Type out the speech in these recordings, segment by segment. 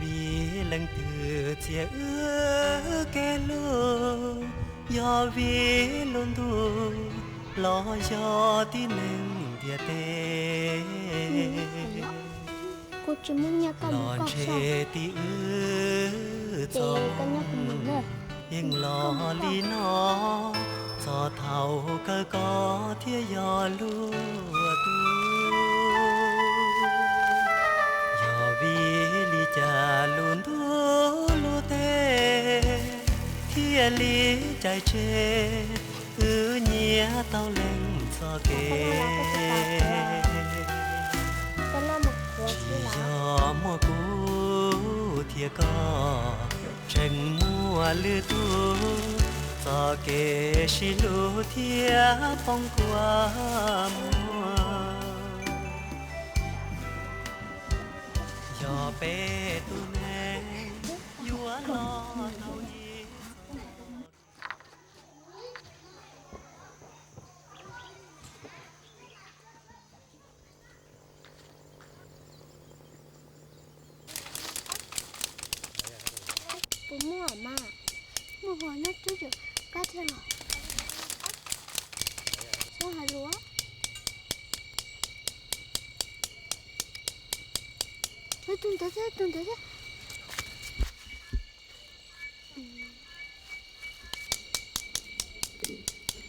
Vim leej twg txiav wb kev hlub, yog vim lub ntuj los yog tib neeg ntiaj teb. Los ntshe tim wb txoj hmoo yeej los li no, txog thaum kawg koj thiaj yog luag tug. Yog vim li cas lub ntuj lub teb thiaj li cais tseg, wb nyiam tau leej txoj kev. Tsis yog muaj kuv thiab koj, tseem muaj lwm tus, txoj kev sib hlub thiaj poob kua muag. Yog peb tus neeg yuav los tau ib txoj Puas muaj mas? Muaj hua nyob twb tseem qab thiaj los. Txhob hais lus. Tus ntawd thiab, tus ntawd thiab.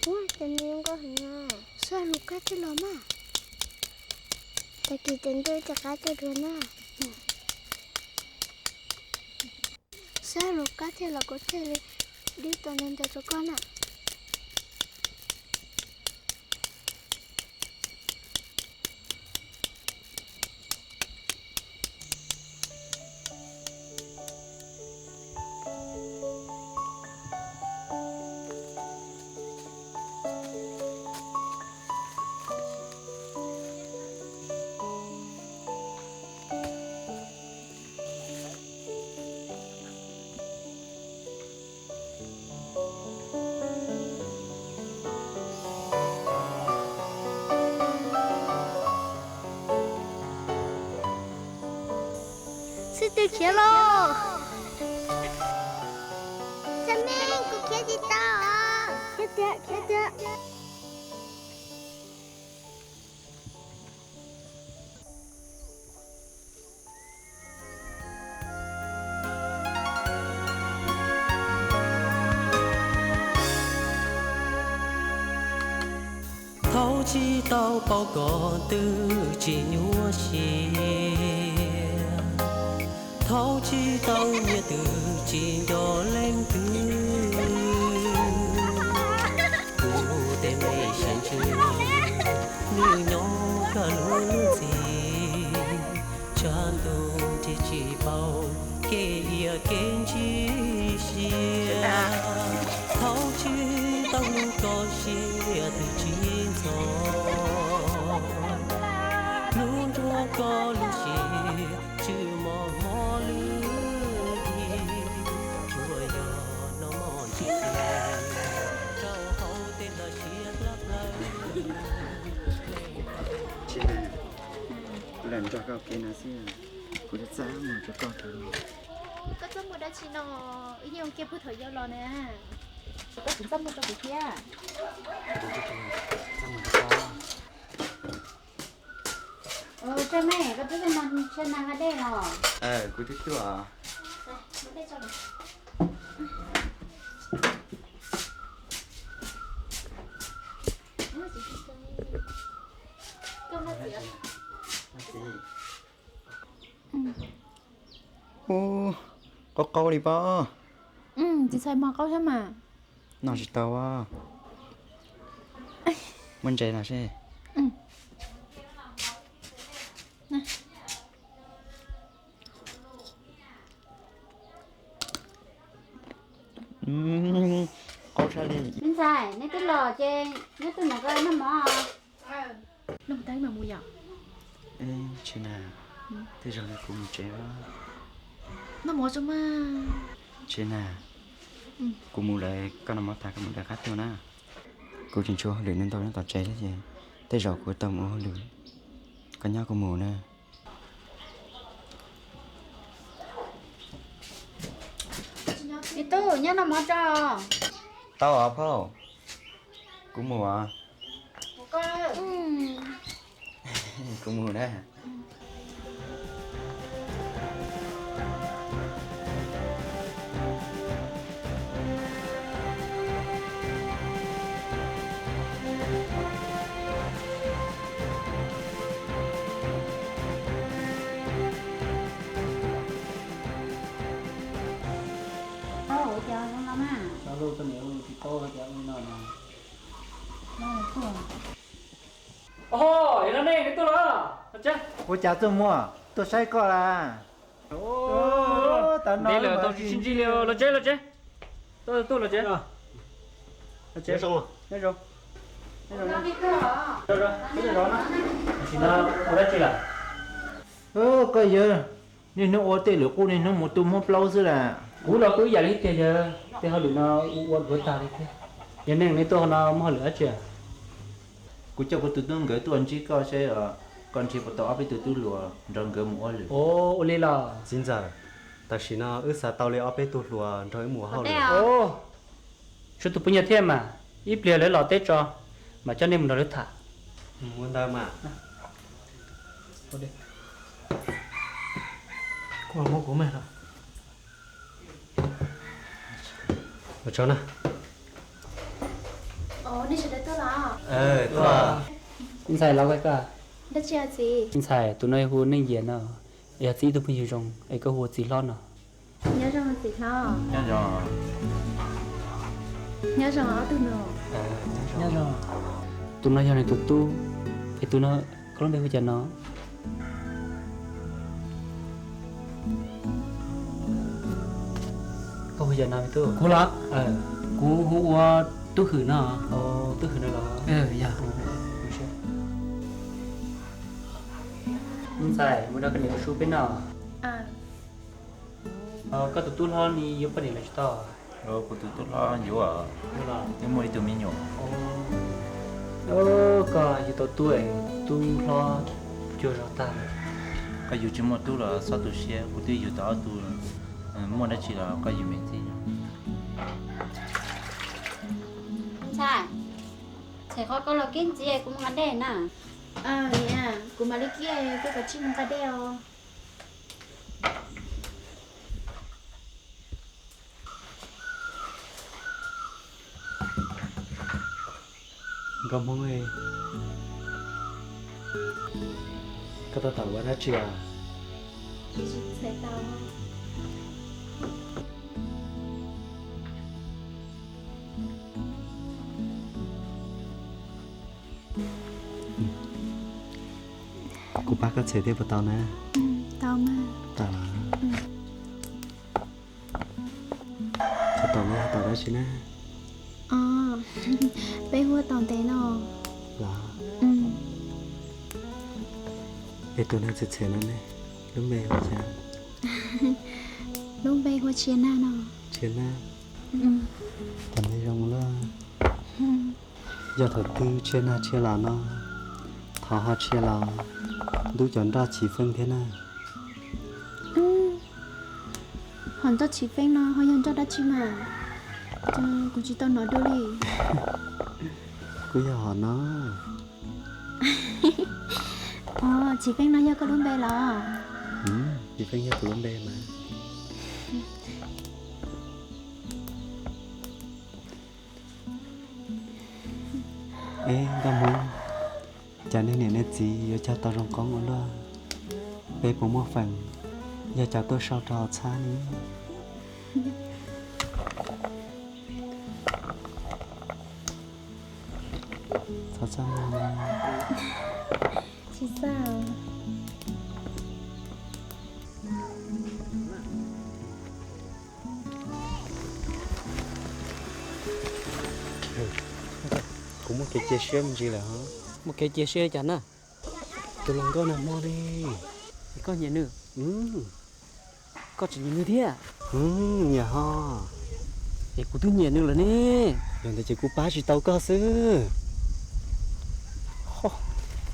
Ua cas nws zoo nkauj heev na. Txhob hais lus, qab thiaj los mas. Tag kis ces ntuj rov qab tuaj dua na. Txhob hais lus, qab thiaj los kuv thiaj li dib tau ntau ntau rau koj na. Xib tw khiav lauj. Txhob me, kuv khiav tsis tau. Khiav tiag, khiav tiag. Thaum tsis tau paub koj twb tsis nyuaj siab, thaum tsis tau nyiam twb tsis nco leej twg. Kuv tej me sawv ntsws, nws nyob koj lub ntxhi, tshav ntuj nrig tsis paub kev iab kev ntsib siab. Thaum tsis tau hlub koj siab twb tsis ntxhov, hlub nrog koj lub siab tsw mos mos lwj li. Tsuas yog noj mov ntsis rau hauv tej ntawd siab dab plaws. Tsis, kuv lam nrog koj ua ke no xwb, kuv twb txaj muag rau koj kawg. Koj txaj muag dab tsi no, wb yeej ua ke puag thaum yau los na. Koj tsis txaj muag rau kuv thiab. Kuv tsis txaj muag rau koj. Tso me, koj twb tuaj nrog Tshia Nas nqa dej los? Kuv twb tuaj. Ub, qaub qaub li pob. Txiv ntxhais, mov qaub thiab mas. Noj tsis tau. Muab ntses los seb. Qaub tshaj li. Me ntxhais, neb twb los ces neb tuaj nrog koj noj mov. Noj mov tas wb mam mus yom. Tshia Nas, tej zaum kuv mus tsev. Noj mov tso mas. Tshia Nas, kuv mus lawm, koj noj mov tas koj mus lawm qab tuaj na. Kuv tseem tshuav hauj lwm ntau ntau nyob tom tsev thiab ces tej zaum kuv tau mus ua hauj lwm, koj nyob kuv mus na. Nyob noj mov tso. Tau os phauj, kuv mus os. Kuv mus na. Ua cas tuaj muaj tuaj saib koj las? Ntev lawm tau tsis sib ntsib li. Los tsev, los tsev. Tuaj, tuaj los tsev. Tam sim no ua dab tsi lawm? Koj yawg, niaj hnub ua tej lwm qub, niaj hnub mus tu Hmoob plaub xwb las. Kuv los kuj ib yam li tiag yawg, tej hauj lwm no ua ua dhuav tag li thiab. Yog neeg neb tuaj no muaj hauj lwm dab tsi? Kuv coj kuv tus tub nkawd tuaj ntsib koj seb koj nrhiav puas tau ob peb tug tub hluas nrog nkawd mus ua hauj lwm. Ua li los txiv ntxawm, tam sim no wb xav tau li ob peb tug hluas nrog wb mus ua hauj lwm. Tshuav tus poj niam thiab mas, ib pliag lawv los teb tso mas coj nej mus nrog lawv tham. Ua ntawd mas. Ntxhais los, ntxhais, tus no hu Neej Yias no, yog txiv ib tug phooj ywg zoo es koj hu ua txiv hlob no. Nyob zoo txiv hlob. Nyob zoo ob tug nus. Tus no yog nws tus tub, es tus no koj lub npe hu cas no? Koj hu cas no me tub? Kuv los, kuv hu ua Tub Hwm no. Tub Hwm no los? Yog. Ntxhais, mus nrog koj niam ua su peb noj. Koj tus tub hlob ne yuav poj niam los tsis tau? Kuv tus tub hlob yuav, twb muaj ib tug me nyuam. Koj yug tau tub es tub hlob cuag zog tag. Koj yug tsis muaj tub los txhob tu siab, kuv twb yug tau ob tug, muaj dab tsi los koj yug me ntxiv. Ntxhais, txhais qhov koj los kib ntxiv kuv mus nqa dej na. Niam, kuv mam li kib, koj kav tsij mus nqa dej os. Nkauj Hmoob, koj tab tom ua dab tsi os? Kuv pab koj txhais thiab puas tau na? Tau mas. Tau los? Koj tau neb hu tau dab tsi na? Peb hu ua Taus Ntev no. Los? Es tus neeg txhais txhais no ne, lub npe hu cas? Lub npe hu Tshia Nag no. Tshia Nag. Cov neeg zoo lawm. Yog thaum twg Tshia Nag Tshia Los no, thov ho Tshia Los ntub cov nroj chiv feej thiab na. Ho nroj chiv feej no ho yog nroj dab tsi mas? Kuv tsis tau hnov dua li. Kuj yog hom no. Chiv feej no yog koj lub npe los? Chiv feej yog kuv lub npe mas. Es nkauj Hmoob, cas nej niam nej txiv yuav cog tau zoo qoob ua luaj? Peb puas muaj feem yog cov tuaj sau rau hauv txhab ne? Txhob txaj muag. Kuv muaj kev cia siab me ntsis lawm. Muaj kev cia siab cas na? Tus hluas nkauj nag hmo li, es koj nyiam nws? Koj tsis nyiam nws thiab? Nyiam ho. Es kuv twb nyiam nws lawm ne. Yog ntawd ces kuv pab tsis tau koj xwb.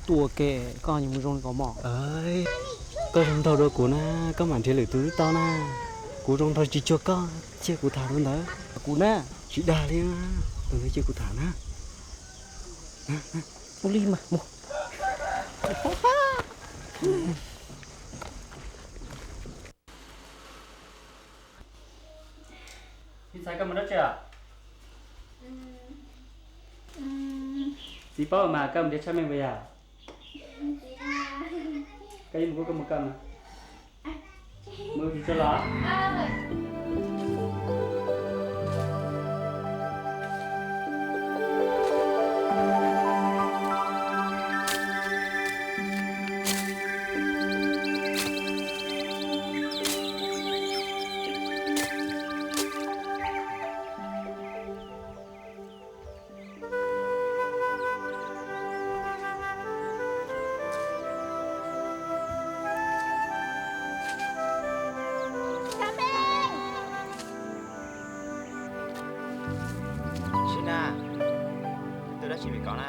Tuaj ke, koj nyiam mus zoo li ko mog. Koj zoo nraug dua kuv na, koj mam nrhiav lwm tus twb tau na. Kuv zoo nrog tsis cuag koj, cia kuv tham tus ntawd. Kuv na, tsis dag li, tus ntawd cia kuv tham na. Ua li mas mus. Ib txhais koj mus dab tsi? Txiv paub mas koj mus nrhiav Tshaj Meej puas yog? Koj yeej mus kuj koj mus koj mas. Mus tsis tso los? Sim na, tus dab tsi pem koj na?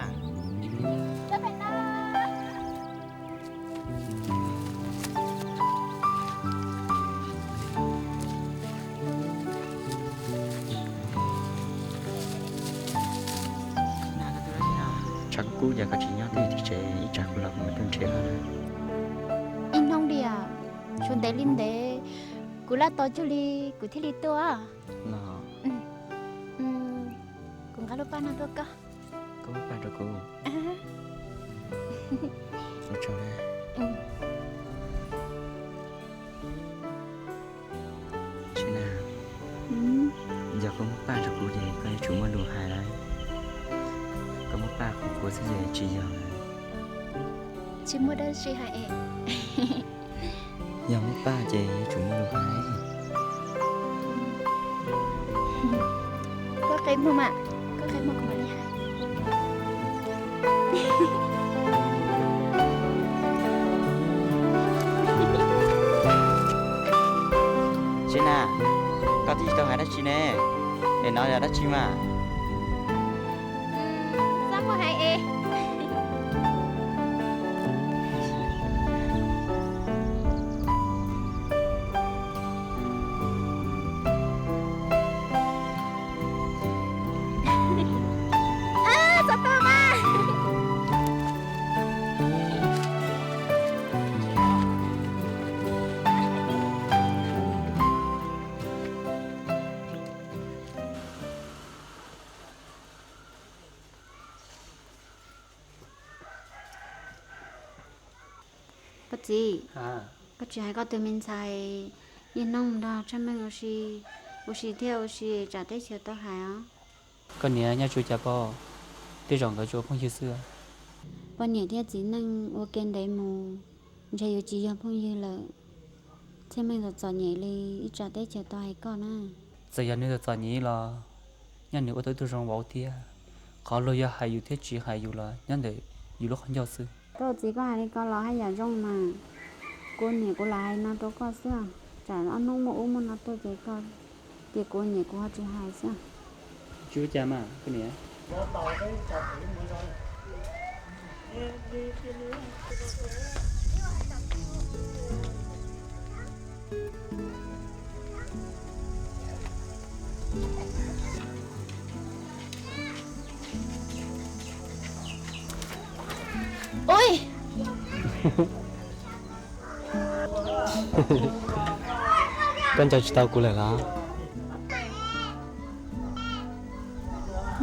Tshav kub kub ces koj tsis nyob twj ywm tim tsev, ib tsam kuv los kuv mam tuaj nrhiav koj na. Ib hnub diam, tshuav ntev li ntev, kuv laj tos cuag li kuv thiaj li tuaj. Los, kuv nqa lub paj no tuaj koj. Koj muab paj rau kuv. Ua tsaug na. Tsis na, yog koj muab paj rau kuv ces koj yuav tsum muaj lus hais lawm. Koj muab paj rau kuv xwb ces tsis yog lawm. Tsis muaj dab tsi hais es. Yog muab paj ces yuav tsum muaj lus hais. Koj qe muag mas, koj qe muag kuv mam li hais. Tsis na, koj twb tsis tau hais dab tsi ne, es no yog dab tsi mas? Txhob muaj hais es. Txhob tuaj mas. Koj txiv, koj tsis hais koj tus me ntxhais niaj hnub nrog Tshaj Meej ua si, ua si thiab ua si tsam teb chaws tau hais os. Koj niam nyob tsuas cas poj, tej zaum nkawd tsuas ua phooj ywg xwb. Poj niam thiab txiv neej ua ke ntev mus, ntshe yuav tsis yog phooj ywg lawm. Tshaj Meej txom txom nyem li, ib tsam teb chaws tau hais koj na. Txawm yog nws txom txom nyem los nyob nws ua tau ib tug zoo vauv thiab. Qhov luag yuav hais yus thiab tsis hais yus los nyob ntawm yus lub qhov ncauj xwb. Koj txiv, koj hais li ko los haj yam zoo mas. Kuv niam kuv lam hais no rau koj xwb, tsam ob hnub muaj ub muaj no tuaj ces koj, ces kuv niam kuv ho tsis hais xwb. Tsis ua cas mas koj niam. Ui, koj nco tsis tau kuv lawm los?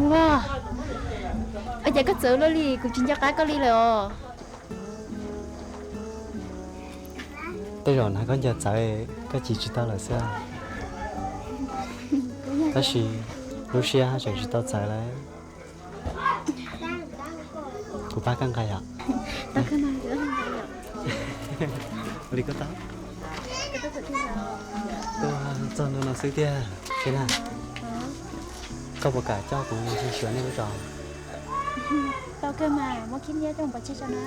Ua cas koj txawv luaj li, kuv tsis nco qab koj li lawm os. Tej zaum na koj nco txawv, koj cia tsis tau lawm xwb. Tab sis lub siab tseem tsis tau txawv lawm. Kuv pab koj nqa yom? Li koj tau. Tuaj txog ntua no xwb tiag. Tsis na, koj puas kam coj kuv mus xyuas nej lub zos? Tau kawg mas, muab khib nyiab coj mus pov tseg tso na.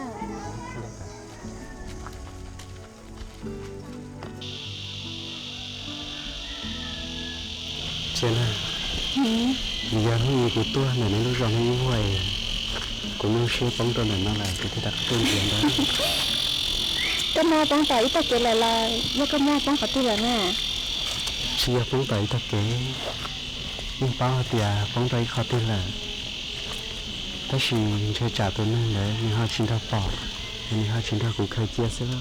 Tsis na, vim yog hnub ib kuv tuaj ntawm nej lub zos hnub ib vuag, kuv nyuaj siab poob rau ntawm no lawm kuv thiaj rov qab tuaj nrhiav ntag. Koj mob poob tom ib tag kev lawm los yog koj mob poob qhov twg lawm na? Tsis yog poob tau ib tog kev, yeej paub hais tias poob rau ib qho twg lawm, tab sis ntshe tsam tus neeg ntawd nws ho tsis nrog pom, nws ho tsis nrog kuv khaws cia xwb.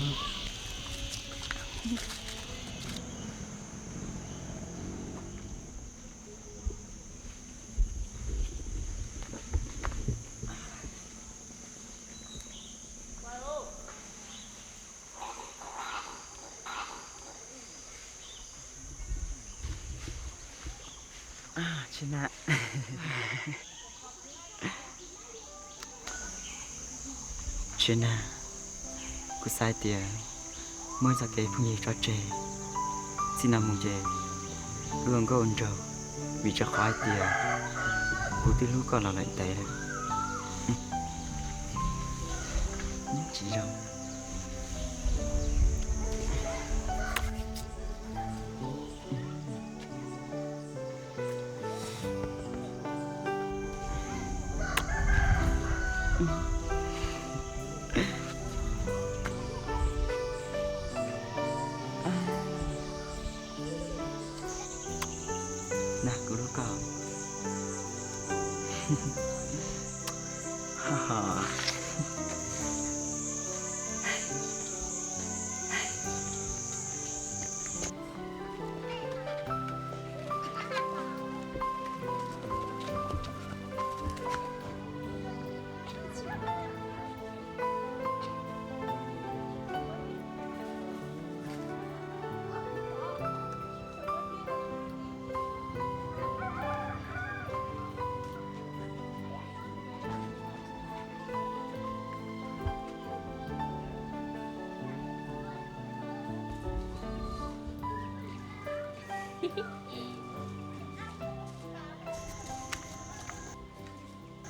Tsis na, tsis na, kuv xav hais tias muaj ib txoj kev phooj ywg tso tseg, txij no mus ces wb ua nkauj ua nraug, vim rau qhov hais tias kuv twb hlub koj los lawm ntev lawm. Tsis zoo. Na, kuv hlub koj.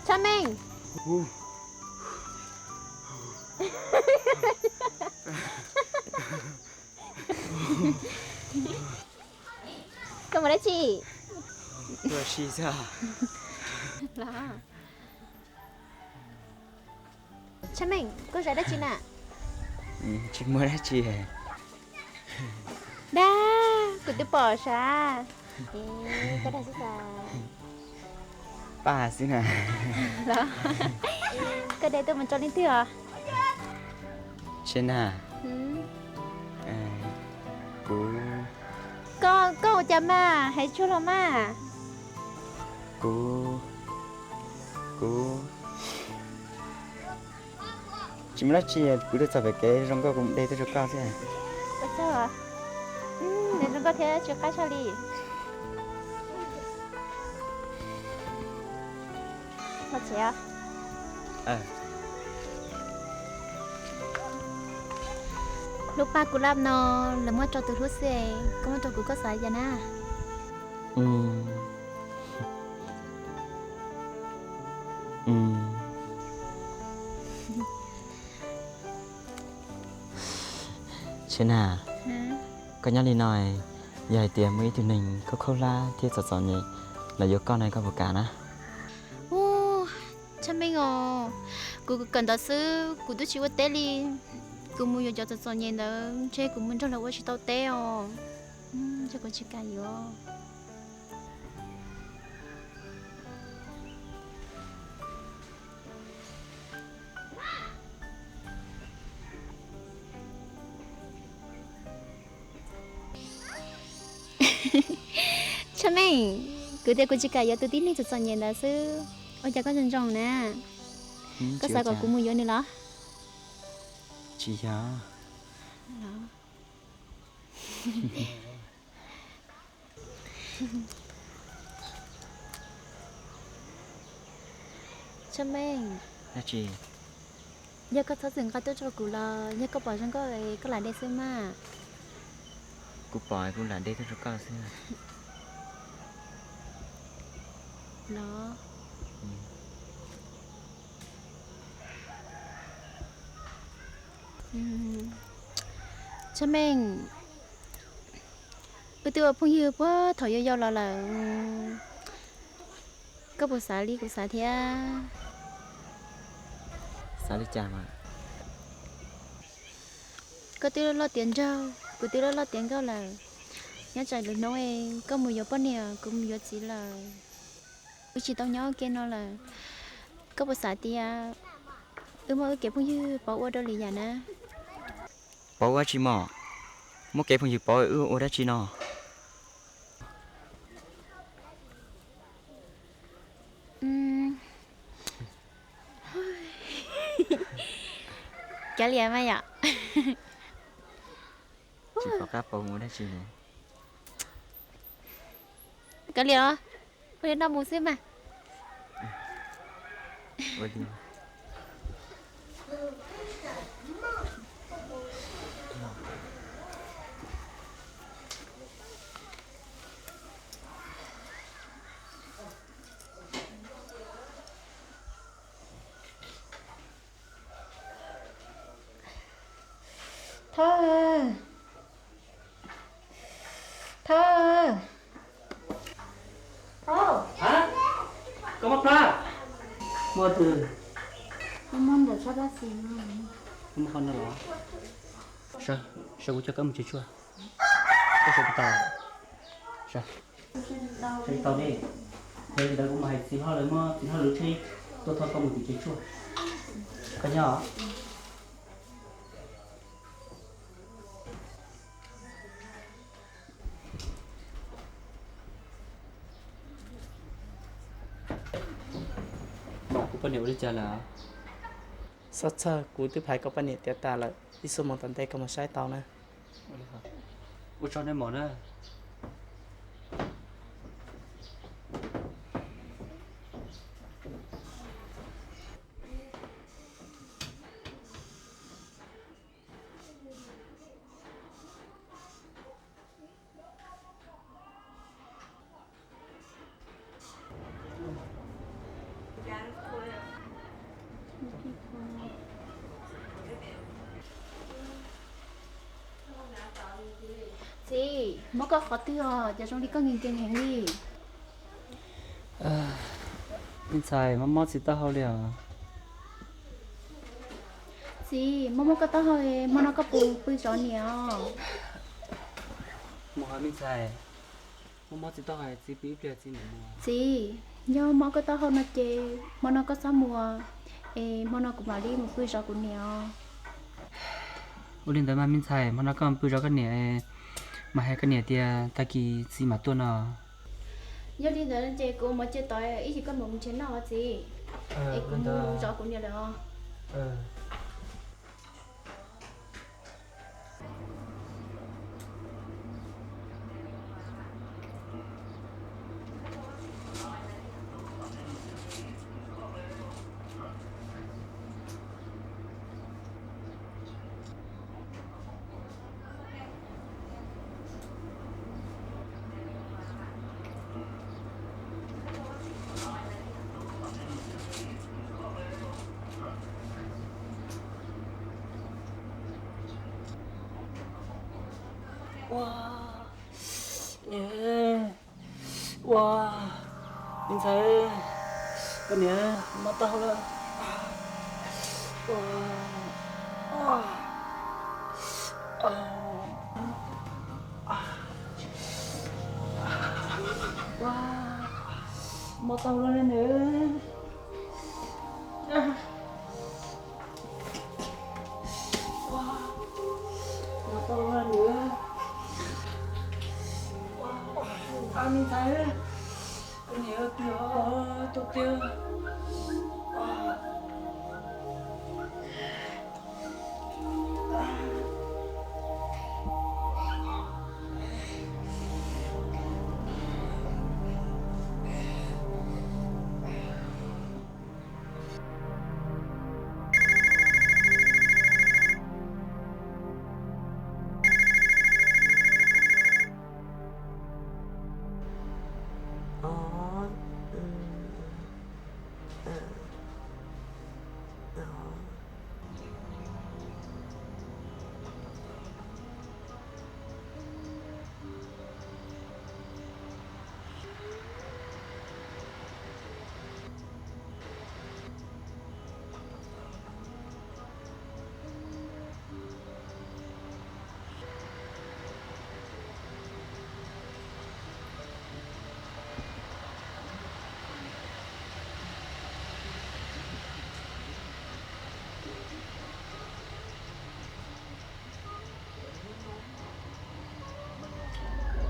Tshaj Meej, koj mus dab tsi? Los, Tshaj Meej, koj zais dab tsi na? Tsis muaj dab tsi. Dag, kuv twb pom sav. Koj dag xwb sav. Paj xwb na. Koj de tuaj mus rau leej twg os? Tsis na. Kuv, koj, koj ua cas mas hais tsuag los mas. Kuv, kuv tsis muaj dab tsi, kuv tuaj txog pem kev zoo nkauj kuv mus de tuaj rau koj xwb. Ua tsaug, nws zoo nkauj thiab tsis qab tshaj li. Lub paj kuv laj no lawv muab rau tus hlub xwb, koj muab rau kuv koj xav li cas na? Tsis na, koj nyob li no, yog hais tias muaj ib tug neeg koj khaub hlab thiab txom txom nyem los yuav koj no koj puas kam na? Ub, Tshaj Meej os, kuv kawm ntawv xwb, kuv twb tsis ua teb li. Kuv mus yuav cov txom txom nyem ntawd ntshe kuv mus nrog lawv ua tsis tau teb os. Ntshe kuv tsis kam yuav. Tshaj Meej, kuv tias kuv tsis kam yuav tus tib neeg txom txom nyem ntawd xwb, ua cas koj ntsoov ntsoov na? Koj xav kom kuv mus yuav nws los? Tsis yog. Tshaj Meej, yog koj txhob txwm nqa tuaj rau kuv los yog koj pom zoo nkauj koj lam de xwb mas. Kuv pom kuv lam de tuaj rau koj xwb. Los, Tshaj Meej, wb twb ua phooj ywg puag thaum yau yau los lawm, koj puas xav li kuv xav thiab? Xav li cas mas? Koj twb loj tiav nraug, kuv twb loj loj tiav nkauj lawm. Nyob tsam lwm hnub koj mus yuav poj niam, kuv mus yuav txiv lawm, wb tsis tau nyob ua ke no lawm. Koj puas xav tias wb muaj wb kev phooj ywg pauv ua dua li yam na? Pauv ua dab tsi mog? Muaj kev phooj ywg pauv wb ua dab tsi no? Kav liam mas yom. Tsis pom qab pauv ua dab tsi li. Kav liam, ua li no mus xwb mas. Thawj, Thawj. Koj mob plab? Muaj twg? Muaj ntawm tshaj dab xis no. Muaj qhov no los? Sawv, sawv kuv coj koj mus tsev tshuaj. Koj sawv tsis tau? Sawv tsis tau ne. Yog li ntawd kuv mam hais txiv hlob lawv muab txiv hlob lawv tsheb tuaj thauj koj mus tim tsev tshuaj. Koj nyob. Kuv poj niam ua li cas lawm? Xob txhawj, kuv twb hais koj poj niam tiav tas lawm, ib xuab moos tom ntej koj mus saib tau na. Ua tsaug nej mom na. Txiv, mob koj qhov twg os, cas zoo li koj nkees nkees heev li? Me ntxhais, mob mob txiv taub hau li os. Txiv, mob mob koj taub hau, hmo no koj puas pw zov niam os? Mus hais me ntxhais, mob mob txiv taub hau, txiv pw ib pliag txiv mam mus. Txiv, yog mob koj taub hau no ces hmo no koj txhob mus, es hmo no kuv mam li mus pw zov kuv niam os. Ua li ntawd mas me ntxhais, hmo no koj mus pw zov koj niam, mas hais koj niam tias tag kis txiv mam tuaj no. Yog li ntawd ces kuv ua mov cia tod ib chim koj mam mus nrhiav noj os txiv. Es kuv mus zov kuv niam lawm os. Ua, ua, me ntxhais, koj niam mob taub hau lawm. Ua, ua, mob taub hau lawm nws. Mob taub hau lawm nws. A, me ntxhais, koj niam twb tuag tiag.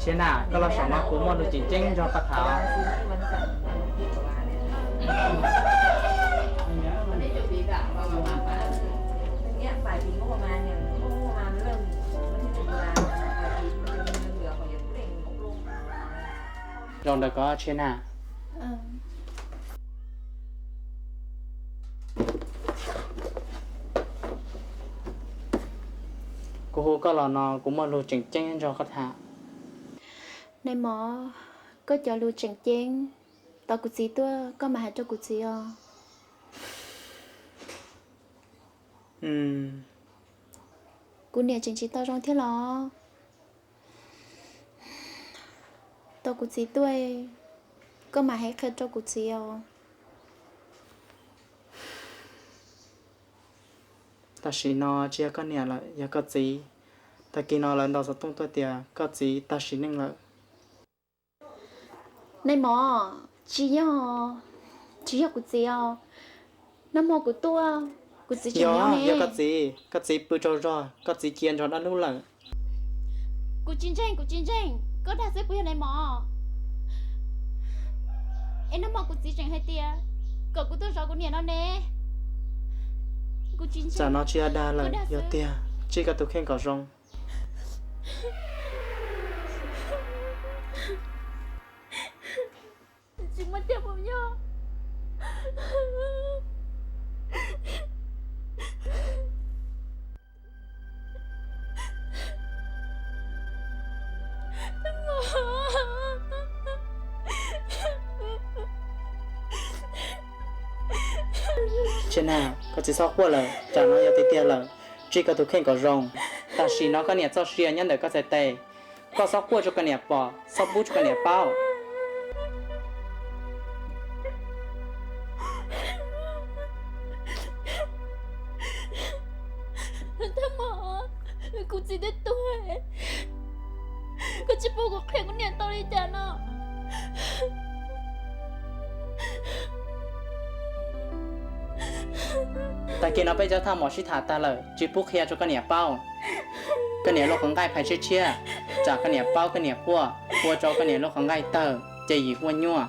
Tsheb na, koj los saum no kuv muaj lus tseem ceeb nrog koj tham. Zaum ntawm koj Tsheb na. Kuv hu koj los no kuv muaj lus tseem ceeb nrog koj tham. Nais Mov, koj cov lus tseem ceeb, tos kuv txiv tuaj koj mam hais rau kuv txiv os. Kuv niam tseem tsis tau zoo thiab los? Tos kuv txiv tuaj, koj mam hais qhia rau kuv txiv os. Tam sim no tsis yog koj niam lawm, yog koj txiv. Tag kis no lawv ntaus xov tooj tuaj tias koj txiv tag sim neej lawm. Nais Mov, tsis yog, tsis yog kuv txiv os. Nag hmo kuv tuaj, kuv txiv tseem nyob ne. Yog koj txiv, koj txiv pw tsaug zog, koj txiv cia nrog dab lub lawm. Kuv tsis ntseeg, kuv tsis ntseeg, koj dag xwb puas yog Nais Mov? Es nag hmo kuv txiv tseem hais tias kom kuv tuaj zov kuv niam no ne. Kuv tsis ntseeg. Tsam no tsis yog dag lawm, yog tiag, tsij koj tus kheej kom zoo. Tsis muaj tiag puas yog? Tsheb na, koj tsis txhob quaj lawm, tsam no yog tiag tiag lawm, tsij koj tus kheej kom zoo. Tam sim no koj niam txoj sia nyob ntawm koj txhais tes, koj txhob quaj rau koj niam pom, txhob pub rau koj niam paub. Tab mas kuv txiv twb tuag, koj tsis pub kuv qhia kuv niam tau li cas no. Tag kis no peb cov thaj mom sib tham tag lawm, tsis pub qhia rau koj niam paub. Koj niam lub qhov nqaij phais tshiab tshiab, tsam koj niam paub koj niam quaj, ua rau koj niam lub qhov nqaij tawg ces yim huaj nyuaj.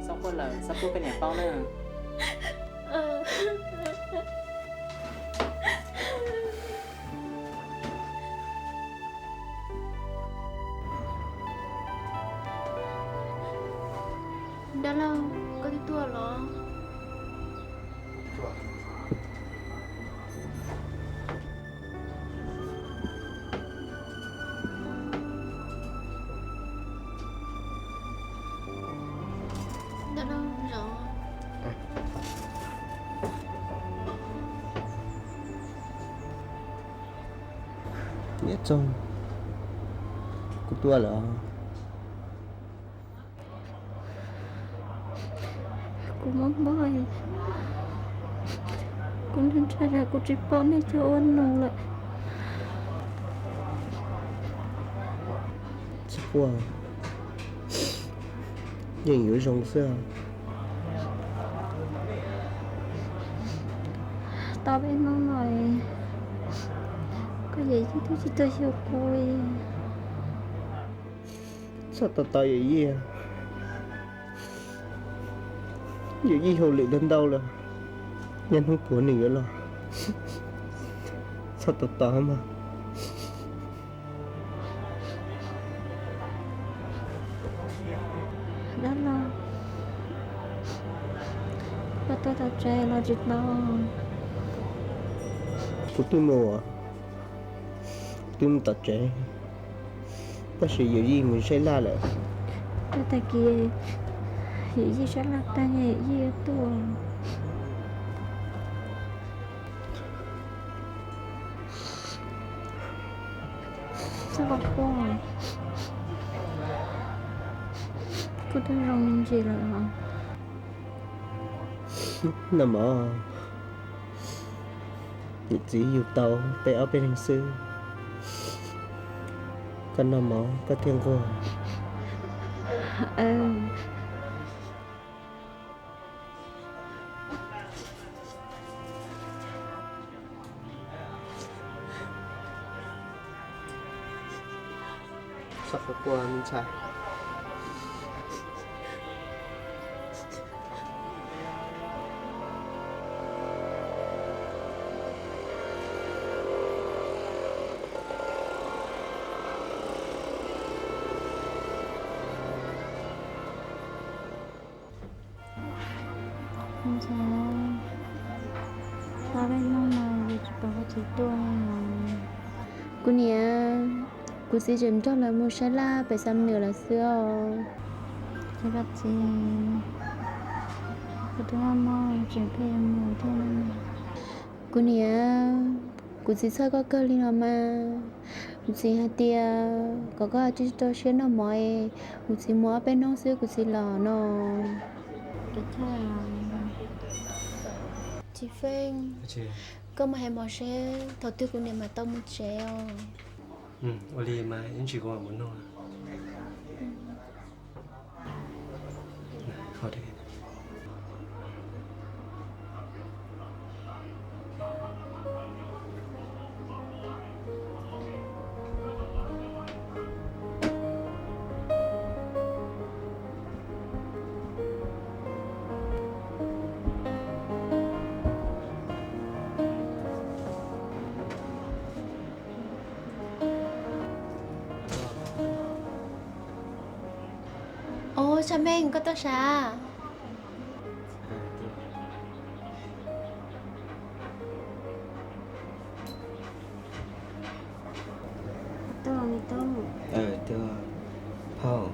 Txhob quaj lawm, txhob pub koj niam paub na. Dab laug, koj twb tuaj los? Dab laug zov. Nyob zoo, kuv tuaj lawm. Kuv mob mob, kuv ntshai ntshai, kuv tsis paub nej cov ua nus lawm. Tsis quaj, yeej yuav zoo xwb. Tau peb hnub no, koj yawm yij twb tsis tuaj xyuas kuv li. Txhob tos tos yawm yij, yawm yij hauj lwm ntau ntau lawm, niaj hnub puav nws yuav los. Txhob tos tos mas. Dab laug, koj tuaj tom tsev los tsis tau? Kuv twb mus, twb mus tom tsev, tab sis yawm yij mus saib laj lawm. Tag kis yawm yij saib laj tag, yawm yij yuav tuaj. Txhob quaj, kuv twb zoo me ntsis lawm os. Noj mov, niam txiv yug tau peb ob peb leeg xwb, koj noj mov koj thiaj nquag. Txhob quaj me ntxhais. Ntxhais, tau peb hnub no yus tsis pom koj txiv tuaj li os. Kuv niam, kuv txiv tseem nrog lawv mus saib laj pem Xam Nws lawm xwb os. Ces koj txiv, kuv twb maj maj tseem pheej yuav mus thiab. Kuv niam, kuv txiv txhawj koj kawg li no mas. Kuv txiv hais tias kom koj tsis txhob rau siab noj mov es, kuv txiv mus ob peb hnub xwb kuv txiv los no. Txiv Feej, koj mus hais mov seb thaum twg kuv niam mam tau mus tsev os. Ua li mas ib ntsis kuv mam mus nug. Ov, Tshaj Meej, koj tuaj sav? Phauj,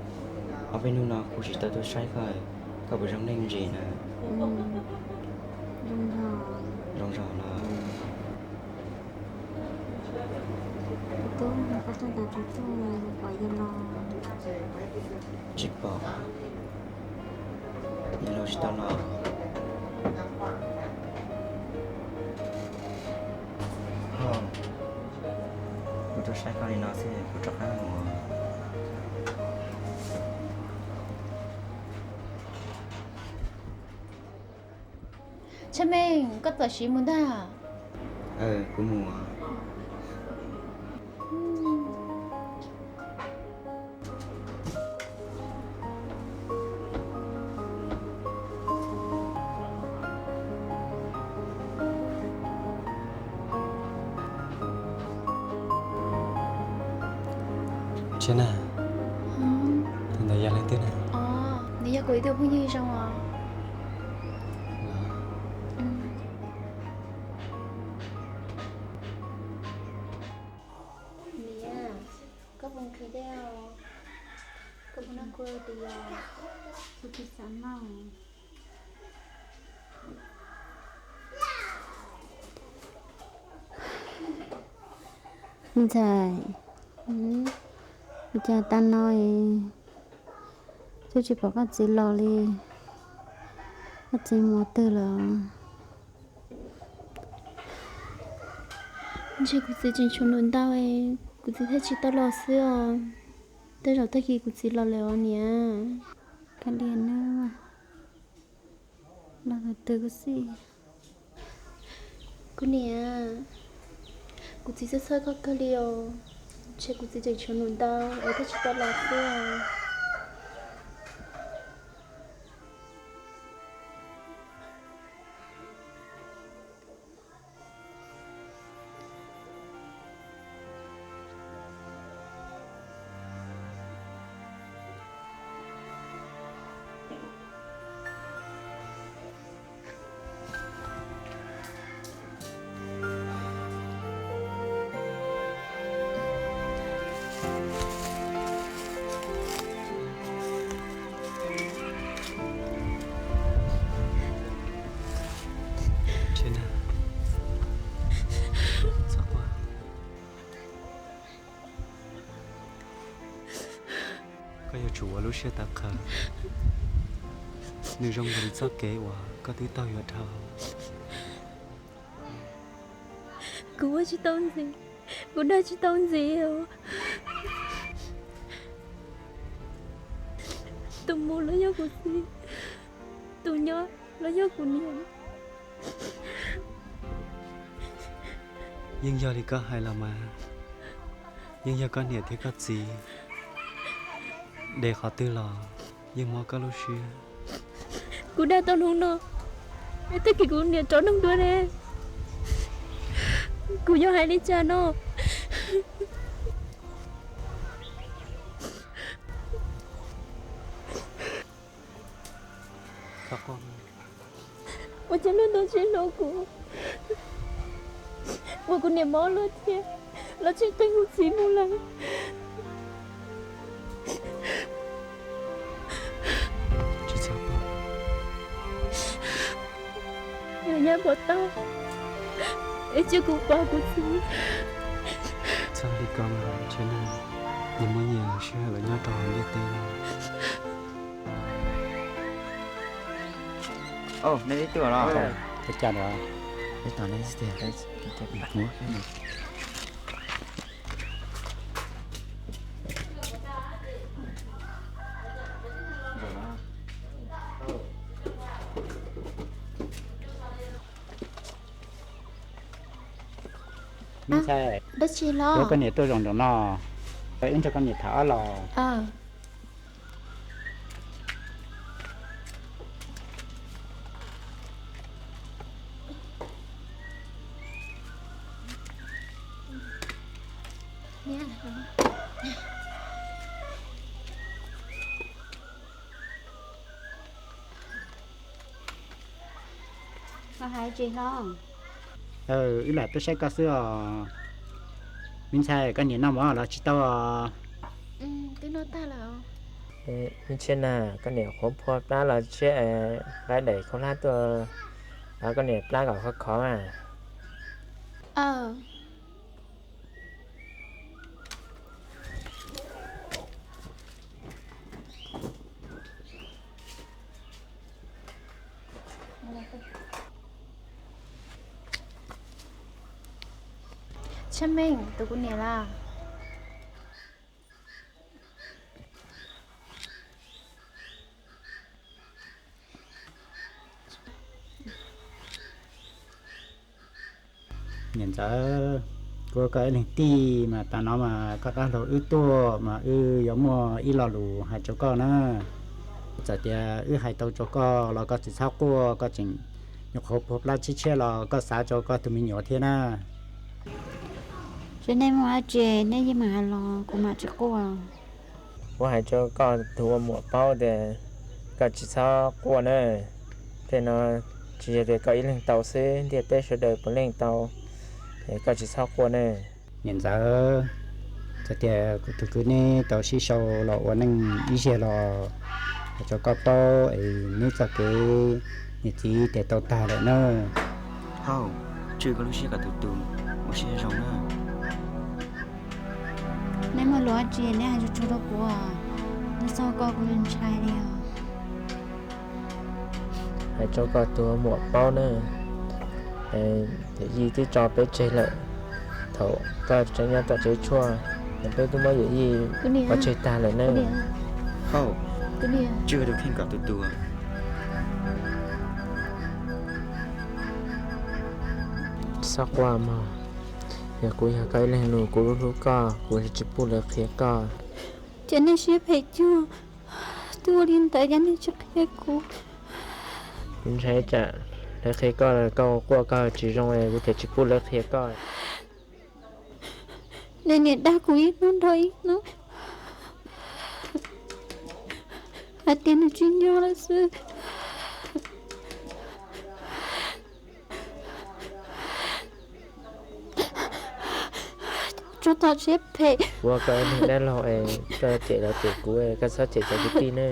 ob peb hnub no kuv tsis tau tuaj saib koj, koj puas zoo neej ntsis na? Zoo zog los? Tsis pom. Yog los tsis tau los. Kuv tuaj saib koj li no xwb kuv rov qab mus. Tshaj Meej, koj txawm siv mus ntag. Kuv mus. Tsheb na, ntawd yog leej twg na? Nws yog kuv ib tug phooj ywg zoo os. Niam, koj puas nqhis dej os? Koj puas noj kua dis os? Kuv tsis xav noj. Me ntxhais, ua cas tas no es twb tsis pom koj txiv los li? Koj txiv mus twg lawm? Ntshe kuv txiv tseem tshuav num ntau, kuv txiv thiaj tsis tau los xwb os. Tej zaum tag kis kuv txiv los lawm os niam. Kav liam nawb, los tus twg kuj xij. Kuv niam, kuv txiv txhawj txhawj koj kawg li os. Ntshe kuv txiv tseem tshuav num ntau es thiaj tsis tau los xwb os. Koj yuav tsum ua lub siab tawv qhawv, nws zoo nkaus li txoj kev uas koj twb taug yuav dhau. Kuv ua tsis tau ntxiv, kuv dag tsis tau ntxiv os. Tus mus los yog kuv txiv, tus nyob los yog kuv niam. Yeej yog li koj hais los mas, yeej yog koj niam thiab koj txiv De qhov twg los yeej mob koj lub siab. Kuv dag tau hnub no, tag kis kuv niam rov nug dua ne, kuv yuav hais li cas no? Ua cas luag ntuj tsis hlub kuv, ua kuv niam mob luag thiab, los tsis qeeb kuv txiv mus lawm. Yog nyab pov tau, es cia kuv pov kuv txiv. Txhob li ko mas, ntshe nws muaj nyias sij hawm los nyob rau hauv ntiaj teb no. Ua cas lawm? Me ntxhais, dab tsi los? Koj niam tuaj zaum nraum no, wb nrog koj niam tham ob los. Wb lam tuaj saib koj xwb os. Me ntxhais, koj niam noj mov los tsis tau os? Me ntxhais na, koj niam qhuav phua plab los tshiab, nqa daim khaub hlab tuaj, koj niam plab kom khov khov na. Tsab Meej, tus kuv niam los? Niam ntxawm, kuv ua koj ib leeg tij mas tas no mas koj rov lug wb tuaj mas wb yuav muaj ib lo lus hais rau koj na. Txawm tias wb hais tau rau koj los koj tsis txhob quaj, koj tseem nyuam qhuav phua plab tshiab tshiab los koj xav rau koj tus me nyuam thiab na. Tsis, nej muaj dab tsi nej yeej mam hais los kuv mam tsis quaj. Kuv hais rau koj tus ua muam paub tias koj tsis txhob quaj na. Tej no tsis yog tias koj ib leeg tau xwb, ntiaj teb sawv daws puav leej tau, es koj tsis txhob quaj na. Niam ntxawm, txawm tias kuv tus kwv neb tau sib sau los ua neej ib zaug los, hais rau koj paub es neb txoj kev niam txiv tes tau tag lawm na. Hauj, tswj koj lub siab kom tus tus, ua siab zoo na. Neb muaj lus dab tsi neb hais tsuag tsuag rau kuv, neb txhob koj kuv ntshai li os. Hais rau koj tus muam paub na, yawm yij twb tso peb tseg lawm. Thaum koj tseem nyob tom tsev tshuaj, peb twb muab yawm yij pov tseg tag lawm na. Hauj, tswj tus kheej kom tus tus. Txhob quaj mog, yog kuv yog koj ib leeg nus kuv hlub hlub koj, kuv tsis pub lawv qhia koj. Ces nej siab phem cuag, twb ua li ntawd ces nej tsis qhia kuv. Kuv ntshai tsam lawv qhia koj los koj quaj koj tsis zoo es kuv thiaj tsis pub lawv qhia koj. Nej niam dag kuv ib hnub dhau ib hnub, hais tias nws tsis nyob lawm xwb. Tsuas tom siab phem. Kuv ua koj ib leeg dab laug es koj cem los cem kuv, koj txhob cem cov kwv tij ne.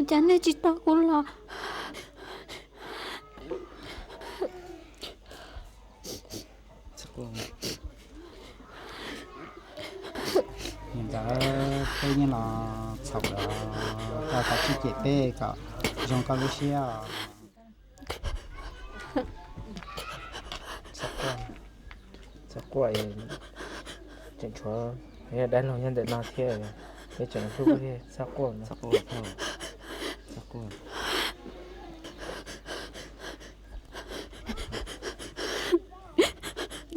Cas nej tsis tau kuv los? Niam ntxawm, peb yeej los txhaum lawm, koj txhob cem peb kom zoo koj lub siab. Txhob quaj, tseem tshuav dab laug nyob ntawm no thiab, peb tseem hlub thiab, txhob quaj.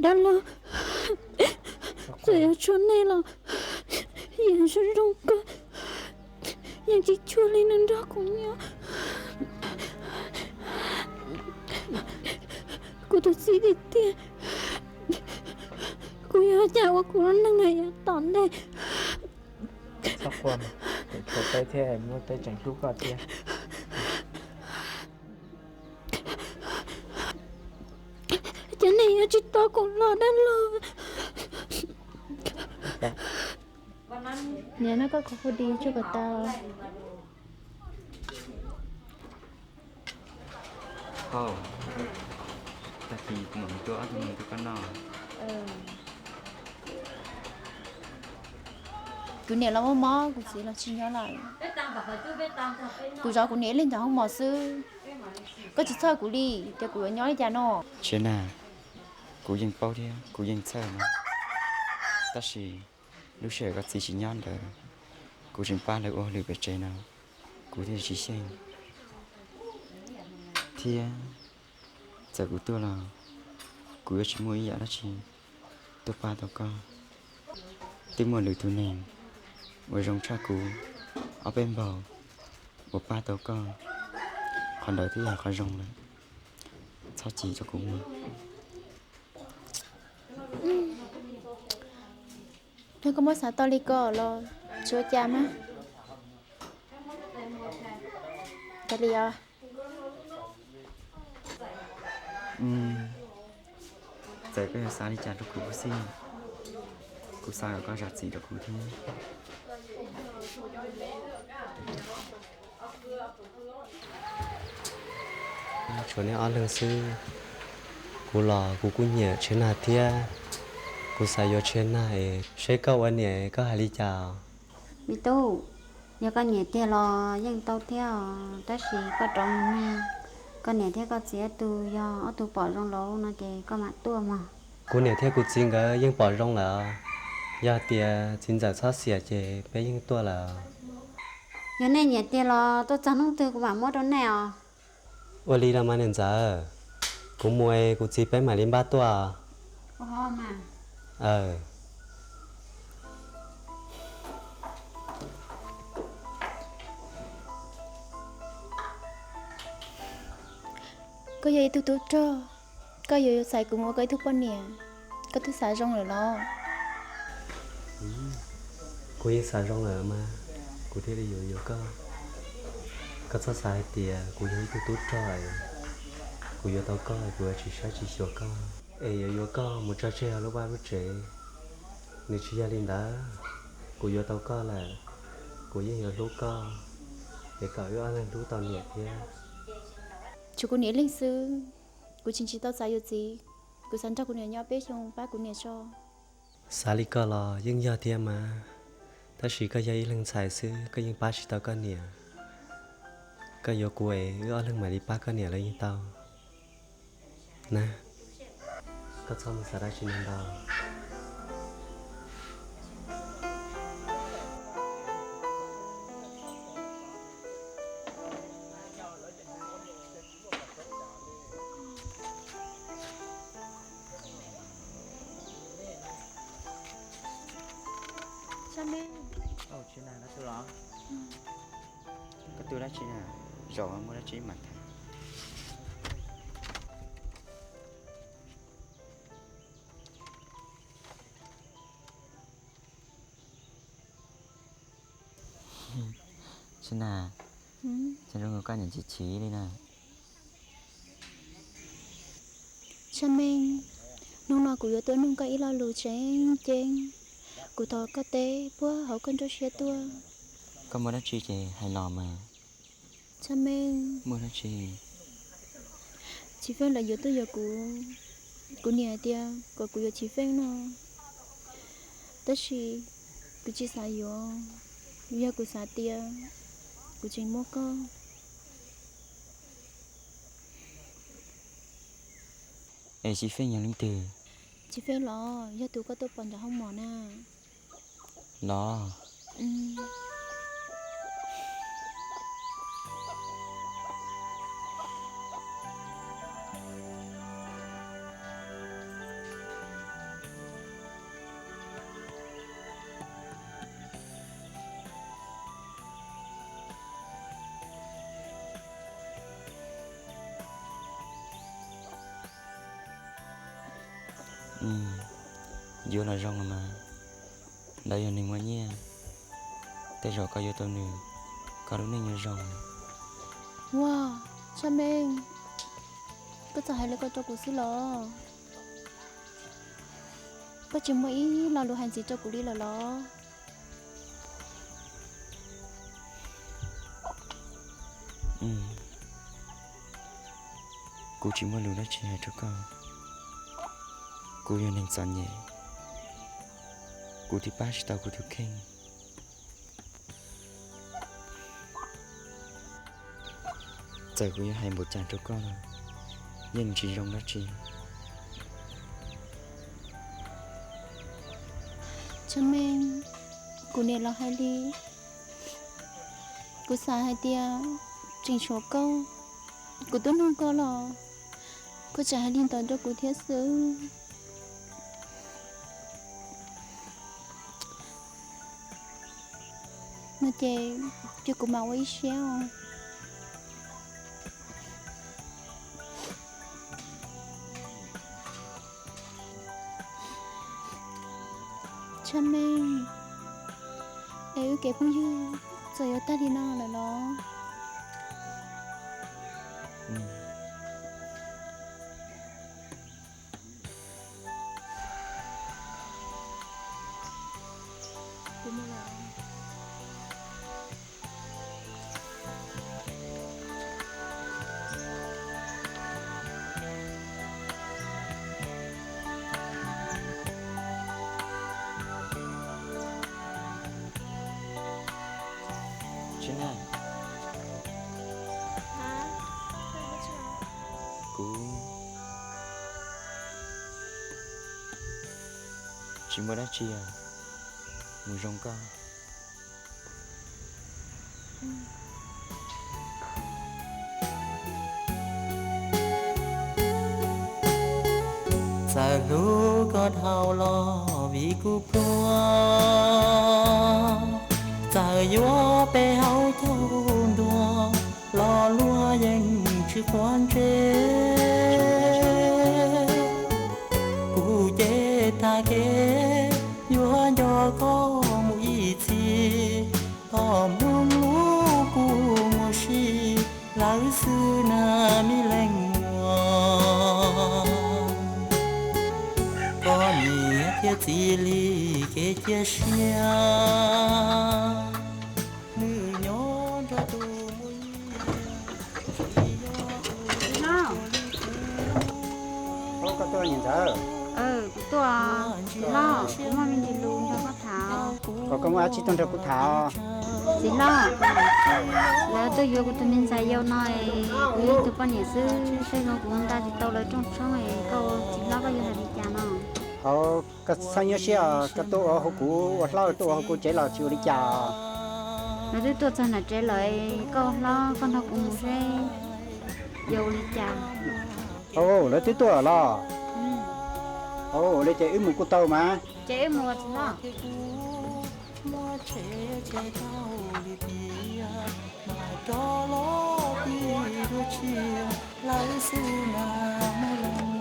Dab laug, Txawm yuav tshua nej los yeej zoo zoo kawg, yeej tsis tshua li nws nrog kuv nyob. Kuv tus txiv tiag tiag, kuv yuav ua cas ua kuv lub neej yav tom ntej. Txhob quaj, txhob txhawj thiab, muaj peb tseem hlub koj thiab. Cov neeg yuav tsis tau kuv los dab laug. Niam, noj koj qhov hu di tsuj kom tau. Tag kis kuv mam mus tua ob tug neeg rau koj noj. Kuv niam los muaj mob, kuv txiv los tsis nyob lawm. Kuv zov kuv niam ib leeg ntawm hoob mos xwb. Koj tsis txhawj kuv li, tias kuv yuav nyob li cas no? Tsia na, kuv yeej paub thiab kuv yeej txhawj na, tab sis lub sij hawm koj txiv tsis nyob ntawd, kuv tseem pab lawv ua hauj lwm pem tsev no, kuv thiaj tsis xyeej. Thiab txawm kuv tuaj los kuv yuav tsis muaj ib yam dab tsi tuaj pab tau koj. Twb muaj lwm tus neeg uas zoo tshaj kuv ob peb npaug uas pab tau koj, qhov ntawd twb yog qhov zoo lawm. Txhob chim rau kuv mas. Yog koj muab xav tau li ko los tsis ua cas mas. Kav liam os. Txawm koj yuav xav li cas rau kuv xij, kuv xav kom koj zam txim rau kuv thiab. Tshuav nej ob leeg xwb, kuv los kuv kuj nyiam Tshiab Nag thiab, kuv xav yuav Tshiab Nag es seb koj ua niam koj hais li cas. Me tub, yog koj nyiam tiag los yeej tau thiab os, tab sis koj rov mus nug koj niam thiab koj txiv ob tug, yog ob tug pom zoo lawm no ces koj mam tuaj mog. Kuv niam thiab kuv txiv nkawd yeej pom zoo lawm, yog tias txiv ntxawm txhob xiam ces peb yeej tuaj lawm. Yog nej nyiam tiag los tuaj txog hnub twg kuv mam muab rau nej os. Ua li los mas niam ntxawm, kuv mus es kuv txiv peb mam li npaj tuaj. Koj yog ib tug tub rog, koj yuav yuav txais kuv mus ua koj ib tug poj niam, koj twb xav zoo lawm los? Kuv yeej xav zoo lawm mas, kuv thiaj li yuav yuav koj. Koj txhob xav hais tias kuv yog ib tug tub rog es kuv yuav tau koj kuv yuav tsis saib tsis xyuas koj, es yuav yuav koj mus tso tseg lub vaj lub tsev. Nws tsis yog li ntawd, kuv yuav tau koj lawm, kuv yeej yuav hlub koj, es kom wb ob leeg hlub tau niam thiab. Tshuav kuv niam ib leeg xwb, kuv tseem tsis tau xav yuav txiv, kuv xav nrog kuv niam nyob peb xyoo pab kuv niam tso. Xav li koj los yeej yog thiab mas, tab sis koj yog ib leeg ntxhais xwb koj yeej pab tsis tau koj niam. Koj yuav kuv es wb ob leeg mam li pab koj niam los yeej tau. Na, koj txhob mus xav dab tsi ntau. Koj tu dab tsi na? Zaum muaj dab tsi mam tham. Tsis na, cas zoo nkaus koj niam chim chim li na. Tshaj Meej, hnub no kuv yuav tuaj nug koj ib lo lus tseeb ceeb. Kuv thov koj teb puag hauv koj nruab siab tuaj. Koj muaj dab tsi ces hais los mas. Tshaj Meej, muaj dab tsi? Chiv Feej lawv yuav tuaj yuav kuv. Kuv niam hais tias kom kuv yuav Chiv Feej no, tab sis kuv tsis xav yuav. Yog kuv xav tias kuv tseem muaj koj. Es Chiv Feej yog leej twg? Chiv Feej los yog tus koj tuaj pom nram hoob mom na. Los. Yuav los zoo los mas, ntawd yog neeg muaj nyiaj, tej zaum koj yuav tau nws, koj lub neej yuav zoo. Ua, Tshaj Meej, koj txawm hais li ko rau kuv xwb los? Koj tsis muaj ib lo lus hais ntxiv rau kuv li lawm los? Kuv tsis muaj lus dab tsi hais rau koj. Kuv yog neeg txom nyem, kuv twb pab tsis tau kuv tus kheej. Txawm kuv yuav hais npaum cas rau koj los yeej tsis zoo dab tsi. Tshaj Meej, kuv niam los hais li, kuv xav hais tias tseem tshuav koj, kuv tuaj nug koj los koj tseem hais li ntawd rau kuv thiab xwb. No ces cia kuv mam ua ib siab os. Tshaj Meej, es wb kev phooj ywg txawm yuav tag li no lawm los? Tsis na, kuv tsis muaj dab tsi, mus zoo koj. Txawm hlub koj dhau los vim kuv pluag, txawm yuav pe hauv caug ntua los luag yeej tsis quav ntsej. Kuv ces tag kev yuav nco koj mus ib txhis, txoj hmoo lub kua muag si lawm xwb na me leej muam. Koj niam thiab txiv li kev cia siab, nws nyob nrog tus muaj nyiaj. Txiv hlob, koj tuaj niam ntxawm. Kuv tuaj, txiv hlob, kuv muaj me ntsis lus nrog koj tham. Koj muaj dab tsi tuaj nrog kuv tham? Txiv hlob, lawv tuaj yuav kuv tus me ntxhais yau no, kuv ib tug poj niam xwb, seb kuv nqa tsis tau lawv rooj tshoob, koj txiv hlob koj yuav hais li cas no? Hauv, koj txhob nyuaj siab os, koj tuaj ua hauv kuv, ua hlob tuaj ua hauv kuv tsev los tsis ua li cas. Lawv twb tuaj txog nram tsev lawm, koj ua hlob koj nrog kuv mus seb yuav ua li cas. Au, lawv twb tuaj los. Au, li ces wb mus kuj tau mas. Ces wb mus txiv hlob. Lawv xwb na muaj leej muam,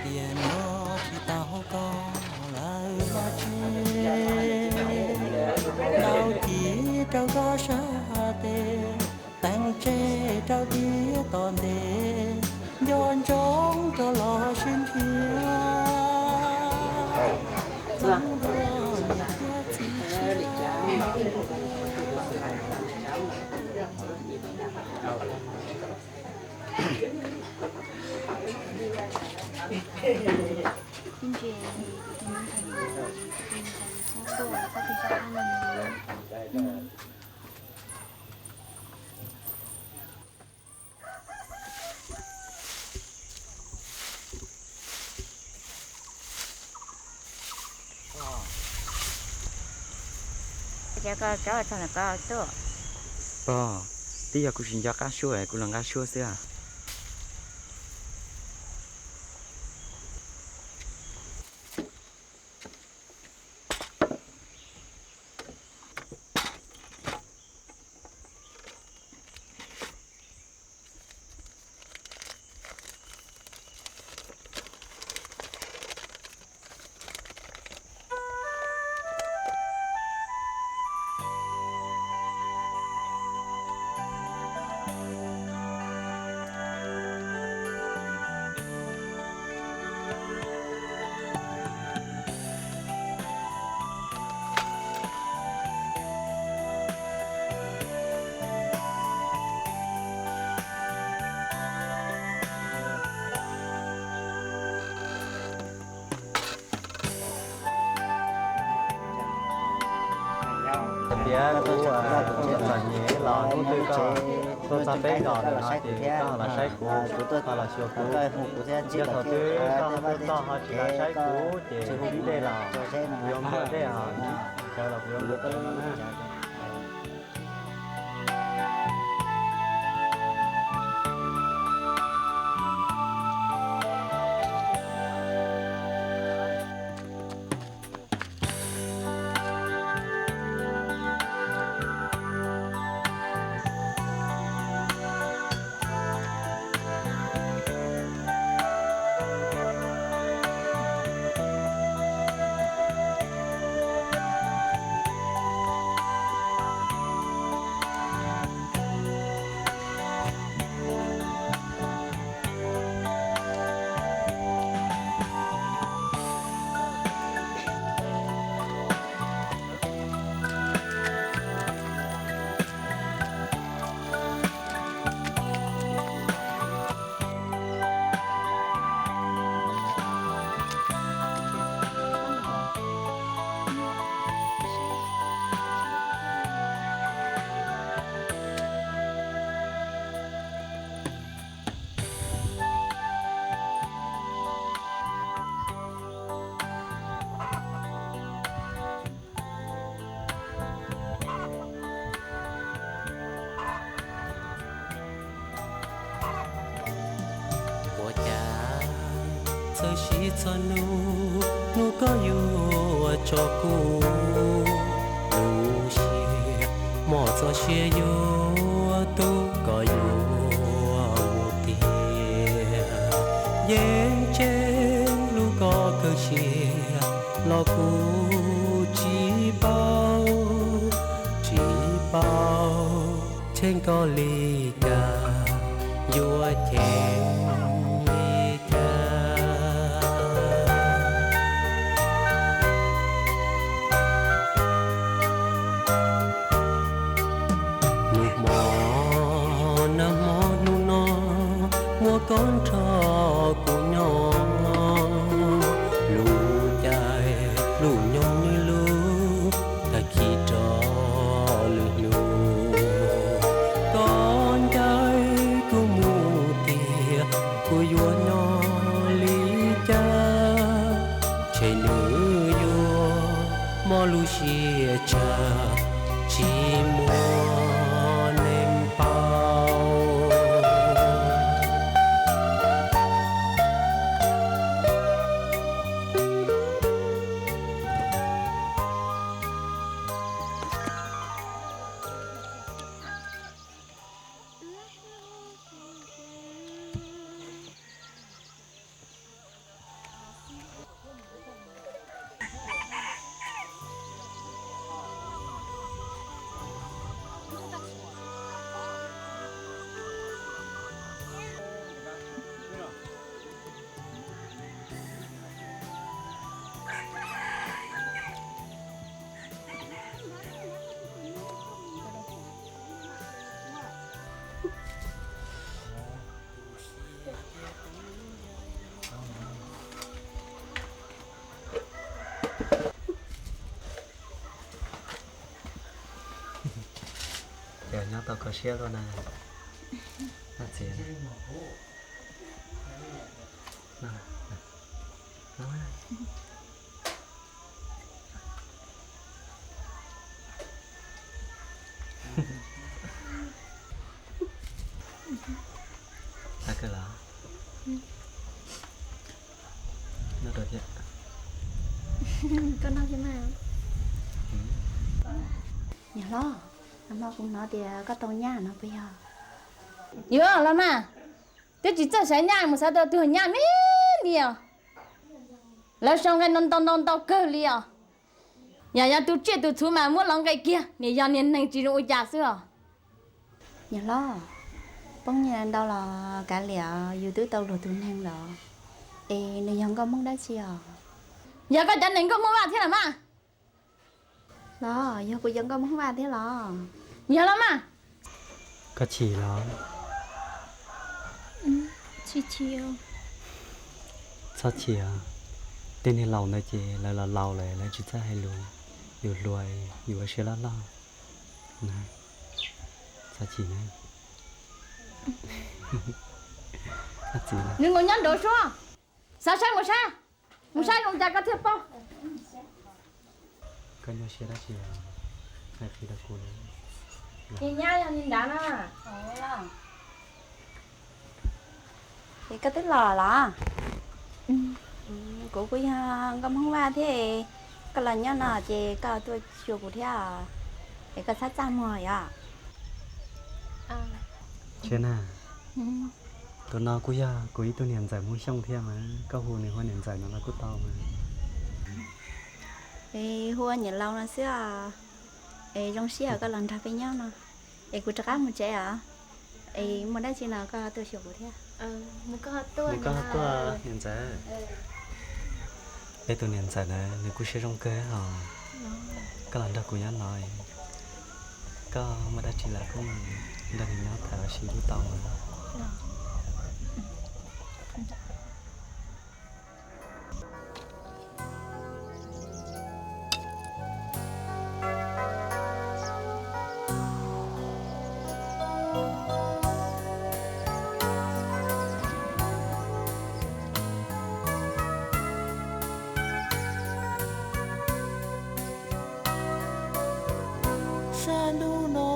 tiam no tsis tau koj lawv vaj tse, ntaus ci rau koj sab tes, teem tseg rau tiaj tom ntej, nco ntsoov rau los sib nrhiav. Cov ko tsob txog los koj tuaj. Pog, twb yog kuv tsis nco qab suab es kuv los nqa suab xwb. Tias kuv txom nyem los hnub twg koj tuaj txog peb nkaus no ces koj los saib kuv, koj los xyuas kuv. Yog thaum twg koj ho tuaj txog ho tsis los saib kuv ces ib dej los kuv yuav npua dej os, sawv los kuv yuav npua dej no na. Ua cas txawm siv txog nub, hnub koj yuav tso kuv lub siab, mos txoj sia yuav tu koj yuav mus tiag. Yeej tseeb lub koj kawg siab los kuv tsis paub, tsis paub cheem koj li cas, yuav cheem li cas. Hnub hmo nag hmo hnub no, muaj koj nrog kuv nyob, lub caij lub nyoog nws lub tag kis rau lwm hnub. Koj ncaim kuv mus tiag, kuv yuav nyob li cas, ntshe nws yuav mob lub siab tshaj, tsis muaj neeg paub. Ces nyob tau kho siab luaj na. Ab kawg los? Noj rau thiab. Koj noj thiab mas. Niam hlob, nag hmo kuv hnov tias koj tau nyab no puas yog? Yuav los mas, twb tsis txawj xaiv nyab mus xaiv tau tus nyab me me li os. Lawv sau nqe ntau ntau ntau kawg li os. Yog yog tus tsiaj tus txhu mas muab los nqe kiag, niam yog niag neeg tsis zoo ua cas xwb os. Niam hlob, poob nyiaj ntau los kav liam, yus twb tau luag tus neeg lawm, es nws yog nkauj Hmoob dab tsi os? Yog koj cov neeg nkauj Hmoob Vaj thiab los mas. Los yog kuv cov nkauj Hmoob Vaj thiab los? Yog los mas. Koj chim los? Tsis chim. Txhob chim os. Tej neeg laus ntawd ces lawv los laus lawm, lawv tsis txawj hais lus. Yus hluas, yus ua siab loj loj. Xav chim na. Nws mus nyob nraud suab. Xav saib mus saib, mus saib zoo cas koj thiaj paub. Koj nyuaj siab dab tsi hais qhia rau kuv na. Ces nyab yog li ntawd na. Es koj twb los los? Kuv kuj yog nkauj Hmoob Vaj thiab, koj los nyob no ces koj tuaj xyuas kuv thiab, es koj txhob txaj muag yom. Tsis na, tus no kuj yog kuv ib tug niam ntxawm Hmoob Xyooj thiab mas, koj hu nws ua niam ntxawm no los kuj tau mas. Es hu ua niam laus no xwb os. Es zoo siab koj los nrog peb nyob no. Es kuv rov qab mus tsev os. Es muaj dab tsi no koj tuaj xyuas kuv thiab. Mus koj tuaj, niam ntxawm. Peb tus niam ntxawm na nws kuj siab zoo kawg os. Koj los nrog kuv nyob no, koj muaj dab tsi los kuj nrog nws nyob tham ua si kuj tau mas. Sab ntuj no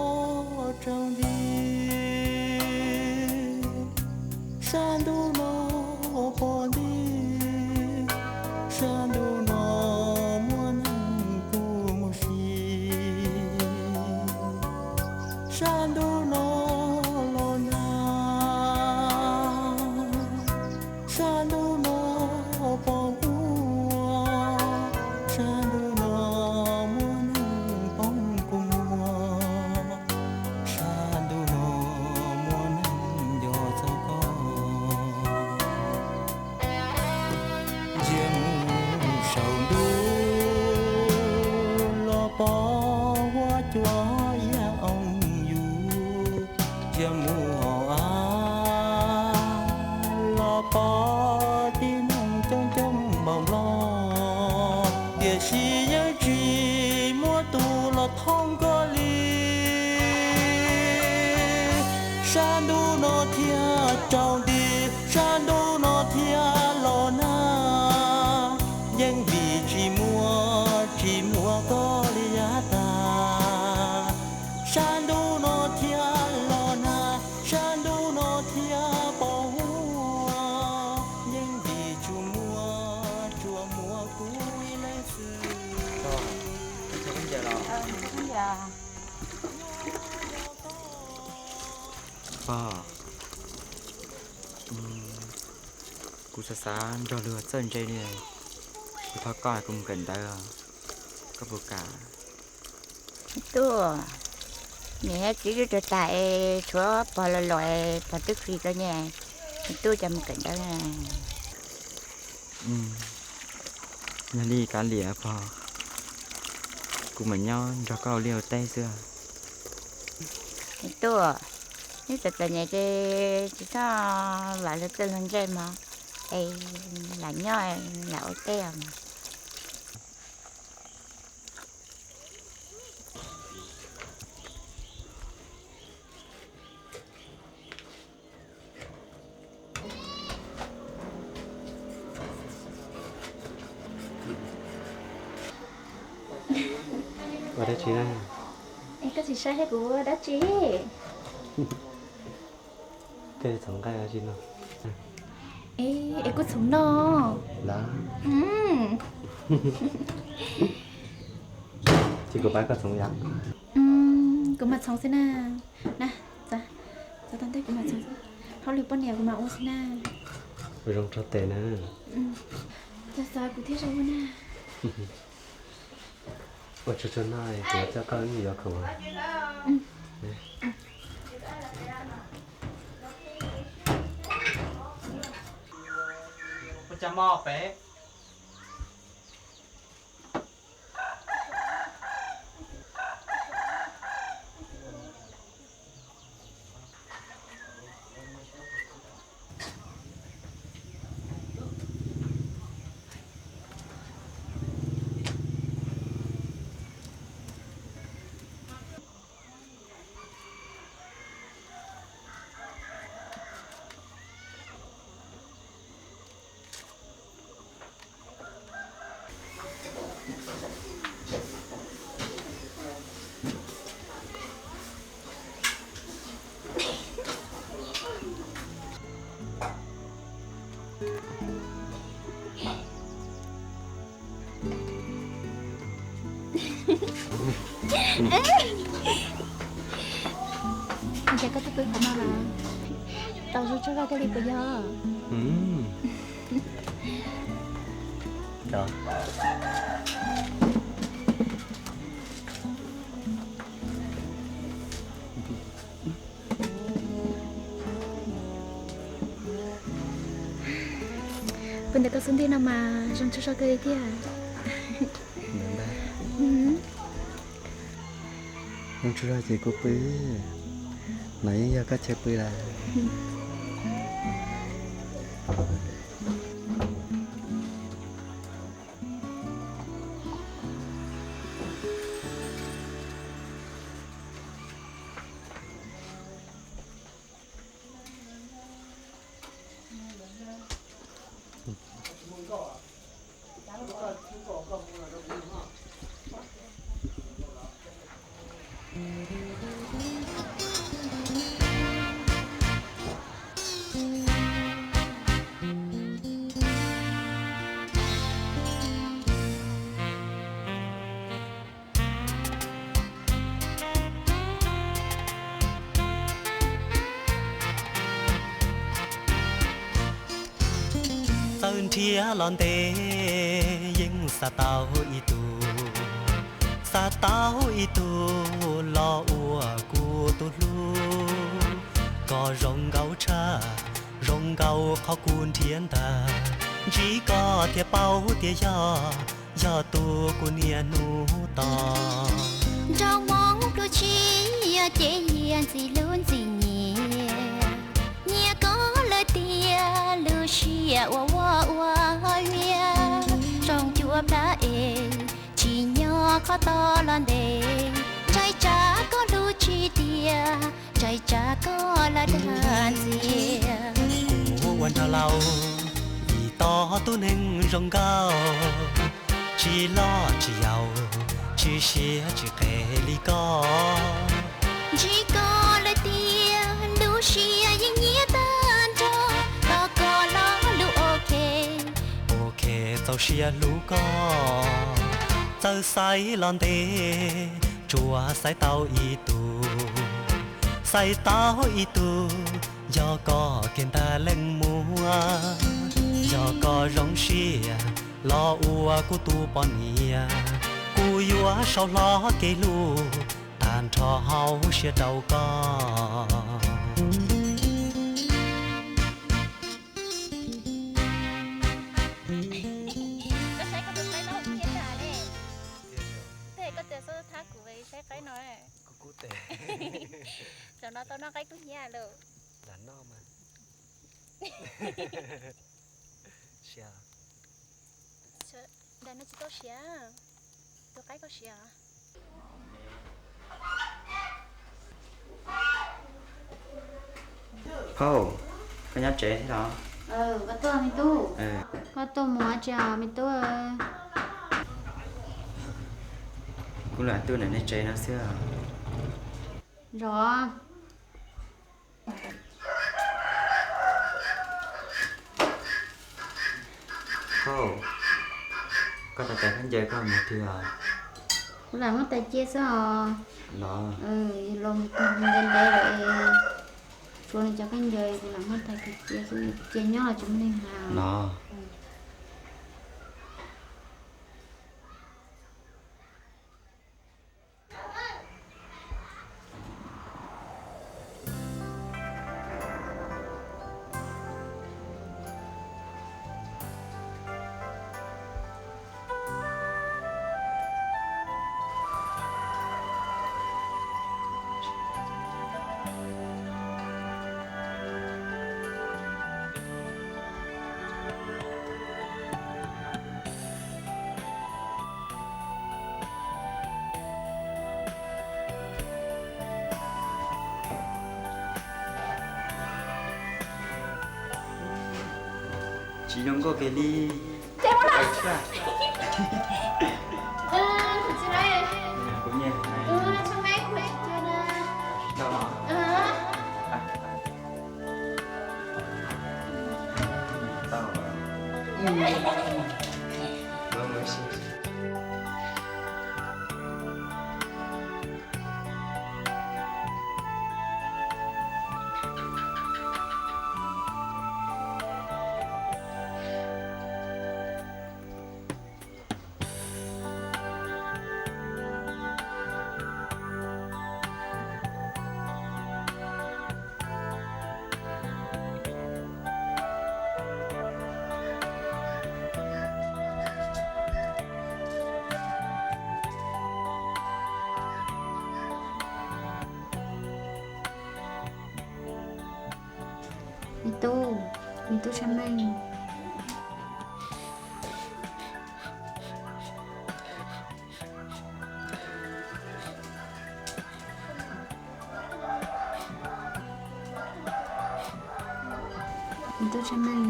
tsaus nti, sab ntuj no pom nti, sab ntuj no muaj neeg kub mus si, sab ntuj no los nag, sab ntuj no pom ua, sab ntuj no muaj neeg poob kua muag, sab ntuj no muaj neeg nco txog koj. Ntsia mus saum ntuj los pom huab cua iab oo yus, ntsia mus hauv av los pom tib neeg coob coob npaum nplooj, tiam sis yeej tsis muaj tus los thooj koj li. Sab ntuj no thiaj tsaus nti, sab ntuj no thiaj los nag, yeej vim tsis muaj, tsis muaj koj li yav tas. Sab ntuj no thiaj los nag, sab ntuj no thiaj pom huab, yeej vim tsuas muaj, tsuas muaj kuv ib leeg xwb. Pog, kuv xav xav nrog luag txawj ntse li, kuv thov koj kuv mus kawm ntawv, koj puas kam? Tuaj, niam thiab txiv twb tuag tas es tshuav pog los los, pog twb khwv rau nyem, tuaj cas mus kawm ntawv. Yog li kav liam pog, kuv mam nyob nrog koj ua liaj ua teb xwb. Tuaj, neb txom txom nyem ces tsis txhob vam luag txawj luag ntse mog, es lam nyob lam ua teb os. Ua dab tsi na? Es koj tsis saib thiab kuv ua dab tsi? Koj txhoov nqaij dab tsi no? Es kuv txhoov no. Lawm. Ces kuv pab koj txhoov yom? Kuv mam txhoov xwb na. Na, txhoov tau ntej kuv mam txhoov xwb. Hauj lwm poj niam kuv mam ua xwb na. Ua zoo rau tes na. Txhoov kuv thiaj zoo ua na. Ua tsaug tsaug no, kuv coj koj mus yuav khoom. Ua cas mog pem? Ces koj twb pw qhov no los tau zoo tsaug zog thiaj li puas yog? Pw ntawm koj xub ntiag no mas zoo tsaug zog kawg li thiab. Zoo tsaug zog ces kuv pw, no yeej yog koj chaw pw lawm. Txawm nrhiav los ntev yeej xav tau ib tug, xav tau ib tug los ua kuv tus hlub. Koj zoo nkauj tshaj, zoo nkauj qhov kuv nrhiav ntag, ntsib koj thiaj paub tias yog, yog tus kuv niaj hnub tos. Nraug Hmoob pluj tsis yog ces yog ntxim hlub ntxim nyiam, nyiam koj lawm tiag lub siab ua ua ua vias. Rooj cua plab es tsis nyob qhov tod los ntev, ntshai tsam koj hlub tsis tiag, ntshai tsam koj los dag ntxias. Kuv ua nraug laus vim tos tus neeg zoo nkauj, tsis loj tsis yau, tsis siab tsis qes li koj. Ntsib koj lawm tiag lub siab yeej nyiam tag nrho, thov koj los lub ok, ok txaus siab hlub koj. Txawm xaiv los ntev tsuas xaiv tau ib tug, xaiv tau ib tug, yog koj kiag ntag leej muaj. Yog koj zoo siab los ua kuv tus poj niam, kuv yuav sau hlo kev hlub tag nrho hauv siab rau koj. Koj saib koj tus qaib no thiab tas li. Tej koj tias xub thab kuv saib qaib no. Zaum no tau noj qaib kub hnyiab lawm. Lam noj mas. Siav. Nram no tsis tau siav. Tus qaib koj siav. Phauj, koj nyob tsev thiab los? Koj tuaj me tub. Koj tuaj mus tsev os me tub. Kuv lam tuaj ntawm nej tsev no xwb. Zov. Phauj, koj tais tais khaub ncaws koj mus twg os? Kuv lam muab tais cia xwb os. Los? Los mus ntev ntev lawm es tshuav nws cov khaub ncaws kuv lam muab tais cia xwb, cia nyob los tsis muaj neeg hnav. Los. Tsis zoo nkauj kiag li. Tub, me tub Tshaj Meej. Me tub Tshaj Meej,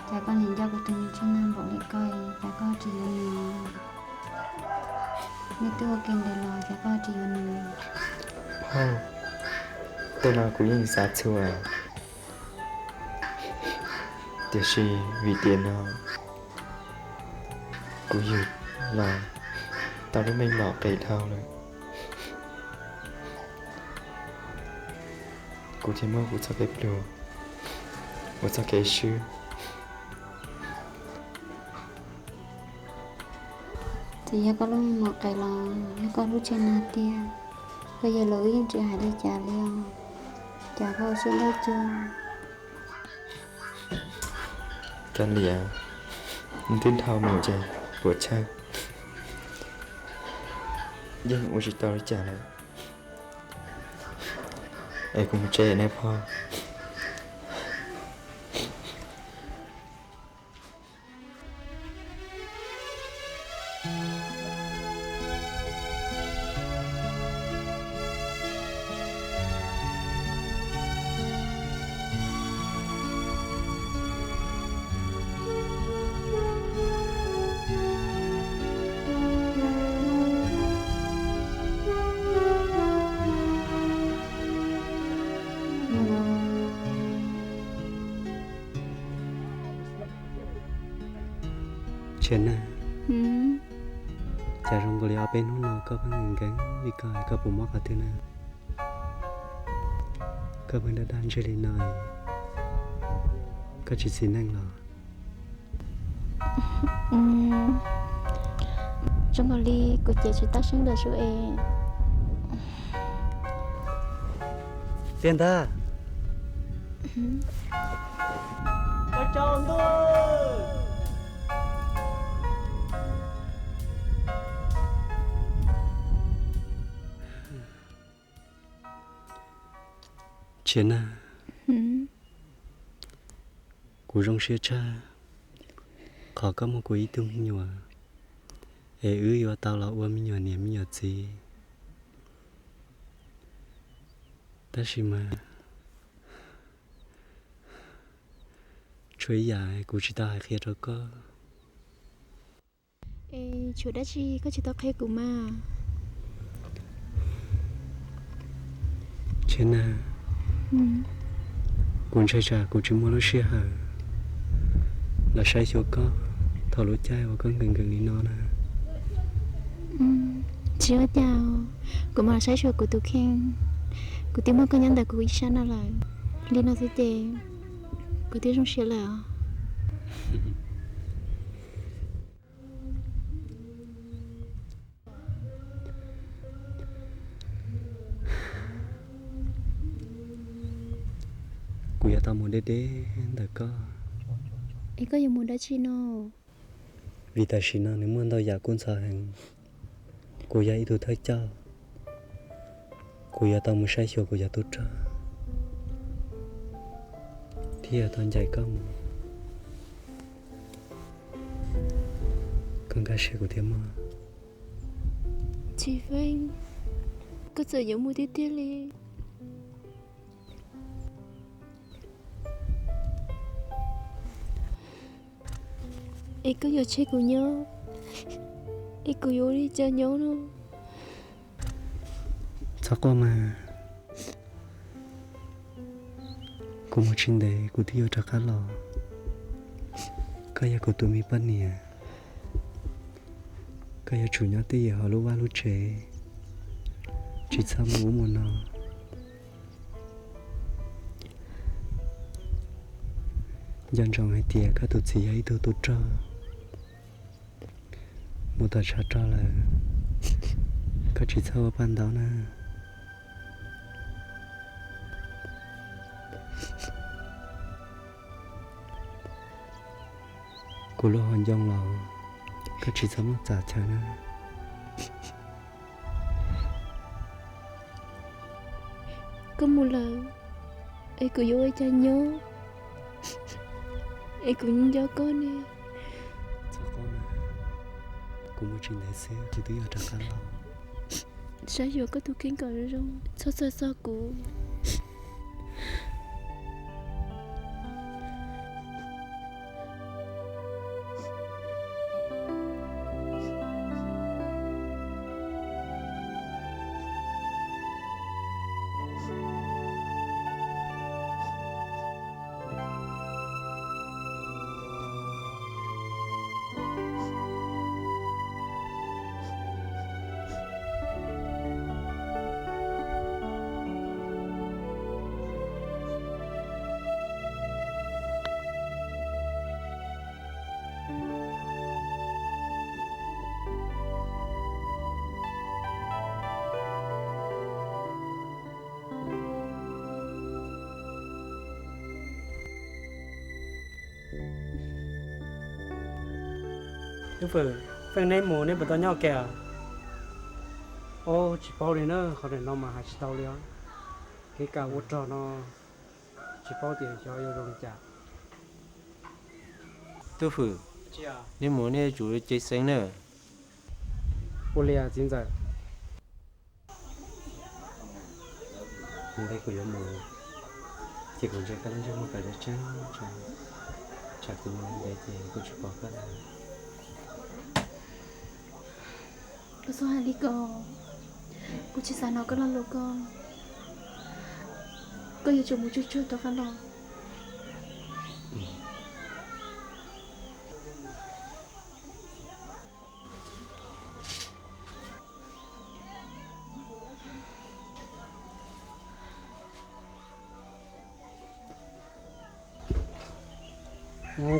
cas koj nim nco kuv tus me Tshaj Nag npaum li ko, cas koj tsis yuav nws? Nej twb ua ke ntev los cas koj tsis yuav nws? Phauj, tej no kuv yeej xav txhua, tiam sis vim tiam no kuv yug los tau lub neej lom qes dhau lawm, kuv thiaj muab kuv txoj kev pluag ua txoj kev swb. Txawm yog koj lub neej lom qes los yog koj hlub Tshaj Nag tiag, koj yawg laus wb yeej tsis hais li cas li os. Cas koj ua siab dawb cuag. Kav liam, nws twb dhau mus ces puas tsawg, yeej ua tsis tau li cas lawm. Es kuv mus tsev nej phauj. Tshaj Nag, cas zoo nkaus li ob peb hnub no koj pheej nkees li ko, koj puas mob qhov twg na? Koj pheej dag dag ntseg li no, koj tsis txiv neej los? Zoo nkaus li kuv cev tsis tab seeb lawm sub es. Tiag ntag. Tshaj Nag, kuv zoo siab tshaj qhov koj muaj kuv ib tug me nyuam, es wb yuav tau los ua me nyuam niam me nyuam txiv. Tab sis mas tshuav ib yam kuv tsis tau hais qhia rau koj. Es tshuav dab tsi koj tsis tau qhia kuv mas? Tshaj Nag, kuv ntshai tsam kuv tsis muaj lub sij hawm los saib xyuas koj thaum lub caij uas koj nkees nkees li no na. Tsis ua cas, kuv mam saib xyuas kuv tus kheej. Kuv twb muaj koj nyob ntawm kuv ib sab no lawm, li no xwb ces kuv twb zoo siab lawm os. Kuv yuav tau mus deb deb ntawm koj. Es koj yuav mus dab tsi no? Vim tam sim no nws muaj ntau yam kub ntxhov heev. Kuv yog ib tug thawj coj, kuv yuav tau mus saib xyuas kuv cov tub rog, thiab yuav tau ncaim koj mus. Koj nkag siab kuv thiab mog? Tsis feeb, koj txawm yuav mus tiag tiag li. Es koj yuav tseg kuv nyob, es kuv yuav ua li cas nyob no? Txhob quaj mas, kuv mus tsis ntev kuv twb yuav rov qab los. Koj yog kuv tus me poj niam, koj yuav tsum nyob twj ywm hauv lub vaj lub tsev, tsis txhob mus ub mus no. Nco ntsoov hais tias koj tus txiv yog ib tug tub rog, mus tom tshav rog lawm, koj tsis txhob ua paj ntaub na. Kuv lub hauv ncoo los koj tsis txhob muab txav chaw na. Koj mus lawm, es kuv yuav ua cas nyob? Es kuv nco koj ne. Txhob quaj mas, kuv mus tsis ntev xwb kuv twb yuav rov qab los. Saib xyuas koj tus kheej kom zoo zoo, txhob txhawj txog kuv. Tub Fwm, feej neb mus neb puas tau nyob ua ke? Au, tsis paub li na, qhov ntawm no mas hais tsis tau li os. Kev kawm ua rog no tsis paub tias xyov yuav zoo li cas. Tub Fwm, neb mus nej yuav tsum ceev xeev na. Ua li txiv ntxawm. Nqe kuv yuav mus, ces kuv ntseeg koj lub ntsej muag tawm tseeb tseeb, tsam kuv mus ntev ces kuv tsis pom koj lawm. Koj txhob hais li ko, kuv tsis xav hnov koj lo lus ko. Koj yuav tsum mus tsuag tsuag rov qab los.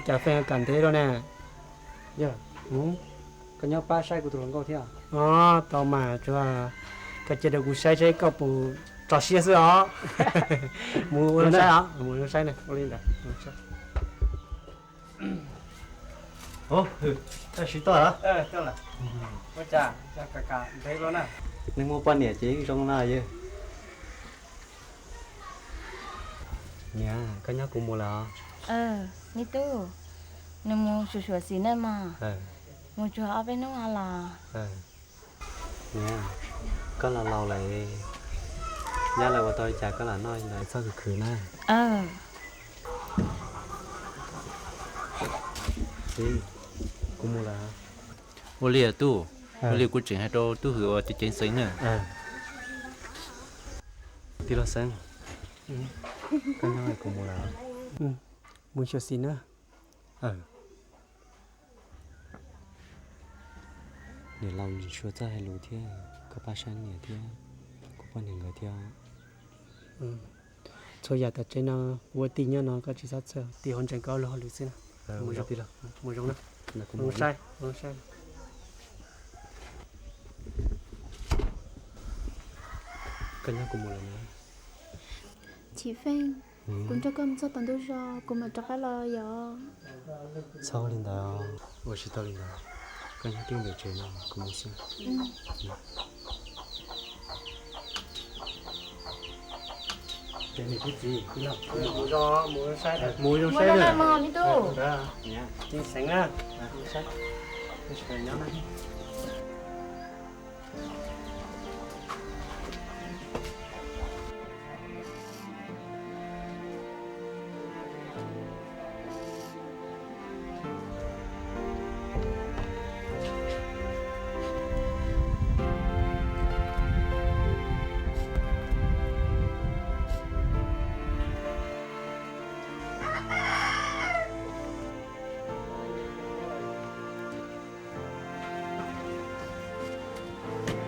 Cas feej kam ntev lawm ne. Yog, koj nyob pab saib kuv tus hluas nkauj thiab. Tau mas, tsuas koj cia rau kuv saib seb koj puas tso siab xwb os. Mus ua zoo saib os, mus ua zoo saib ne. Ua li ntawd. Tab sis toj lawm. Ua cas, ntev lawm na. Nws muaj poj niam ces yeej zoo na yog. Niam, koj nyob kuv mus lawm os. Me tub, nws mus suam suam xim neej mog. Mus tsuag ob peb hnub los. Niam, koj los laus lawm, nyab lawv ua tau li cas koj lam noj li ntawd, txhob khwv khwv na. Txiv, kuv mus lawm. Ua li os tub, ua li kuv tseem hais rau tub Hwm ua ceev ceev xeev na. Tij laug Xeeb, koj nyob kuv mus lawm. Mus xyuam xim na. Niam laus ntsia txhob hais lus thiab, koj pab saib niam thiab kuv poj niam nkawd thiab. Txhua yam tom tsev no kuv ua tij nyob no, koj tsis txhob txhawj, tij hauv ntsees koj lub hauj lwm xwb na. Mus zoo na. Mus zoo saib, mus zoo saib. Koj nyob kuv mus lawm na. Chim Feej, kuv nrog koj mus txog tom ntug zos, kuv mam rov qab los yom. Txhob ua li ntawd, ua tsis tau li ntawd. Koj nyob twj ywm tsev no, kuv mus xwb. Ces niam thiab txiv, mus zoo saib, mus zoo saib na. Ceev xeev na.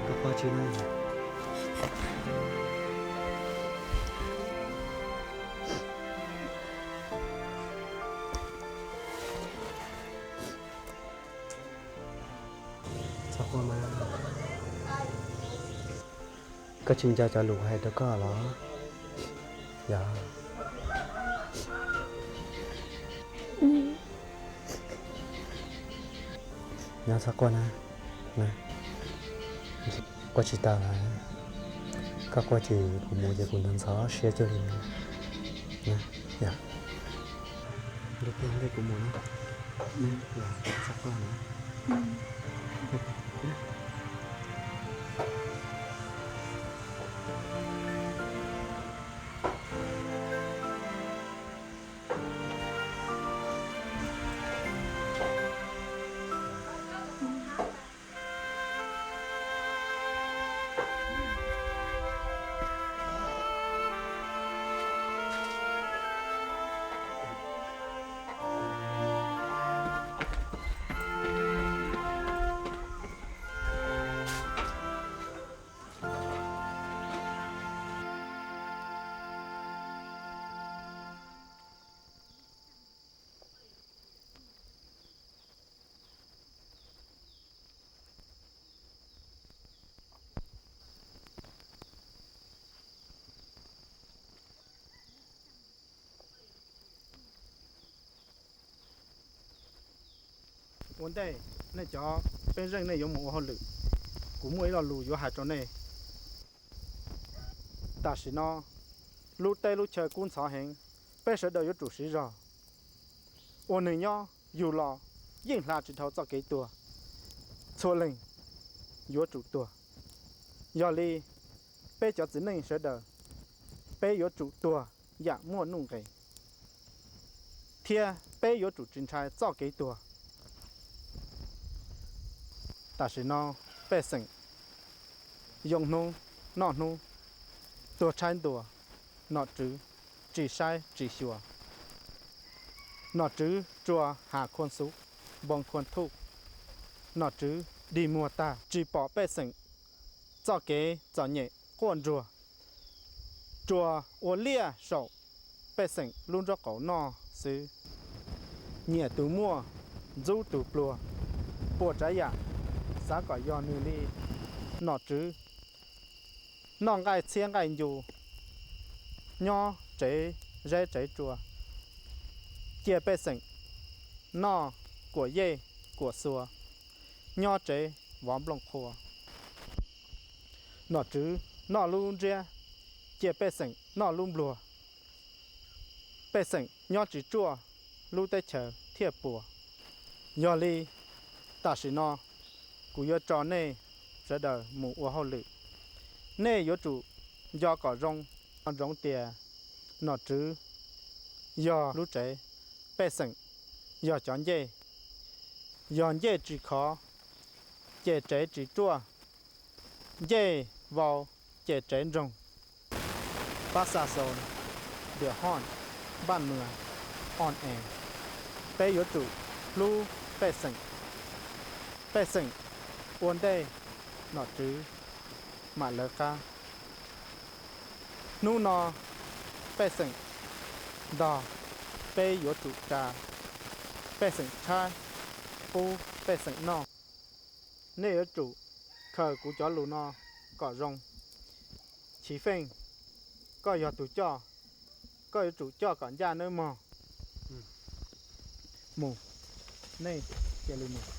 Koj quaj tsi na. Txhob quaj mas. Koj tsis nco cov lus hais rau koj los? Yog. Nyob txhob quaj na. Quaj tsis tas lawm. Koj quaj ces kuv mus ces kuv ntxhov ntxhov siab cuag li no. Yog. Ntawd kuv mus na, neb los txhob quaj na. Ua ntej nej cov pej xeem nej yuav mus ua hauj lwm, kuv muaj ib lo lus yuav hais rau nej. Tam sim no lub teb lub chaw kub ntxhov heev, peb sawv daws yuav tsum siv zog. Ua neeg nyob yug los yeej hla tsis dhau txoj kev tuag, txhua leej yuav tsum tuag. Yog li peb cov txiv neej sawv daws, peb yuav tsum tuag yam muaj nuj nqis, thiab peb yuav tsum tsis ntshai txoj kev tuag. Tam sim no pej xeem yoo hnub noj hnub, tuag tshaib ntua, nom tswv tsis saib tsis xyuas. Nom tswv rua has khuam xuv, npoo khuam thuj, nom tswv dig muag tag tsis pom pej xeem txoj kev txom nyem quaj nruag, tsuas ua liaj saum pej xeem lub nraub qaum noj xwb. Nyiam tus muaj, ntxub tus pluag, puas tsav yam xav kom yog nws li. Nom tswv noj nqaij txhiab nqaij ncu, nyob tsev zeb tsev tsua, cia pej xeem noj kuam yej kuam xua, nyob tsev vov nplooj qhua. Nom tswv noj lub ntsiab, cia pej xeem noj lub npluag, pej xeem nyob tsis tsuaj, lub teb chaws thiaj puas. Yog li tam sim no kuv yuav tso nej sawv daws mus ua hauj lwm. Nej yuav tsum nco kom zoo, ntsoov tias nom tswv yog lub tsev, pej xeem yog cov ncej. Yog ncej tsis khov, ces tsev tsis ruaj, ncej vau, ces tsev ntsoog. Pab xa xoo, diam hoj, npaj nws, on es, peb yuav tsum hlub pej xeem. Pej xeem ua ntej, nom tswv mam lawv qab. Hnub no pej xeem ntog, peb yuav tsum tsa, pej xeem tshaib, pub pej xeem noj. Nej yuav tsum khaws kuv cov lus no kom zoo. Chiv Feej, koj yog tus coj, koj yuav tsum coj kom ncaj nawb mog. Mus, nej cia li mus.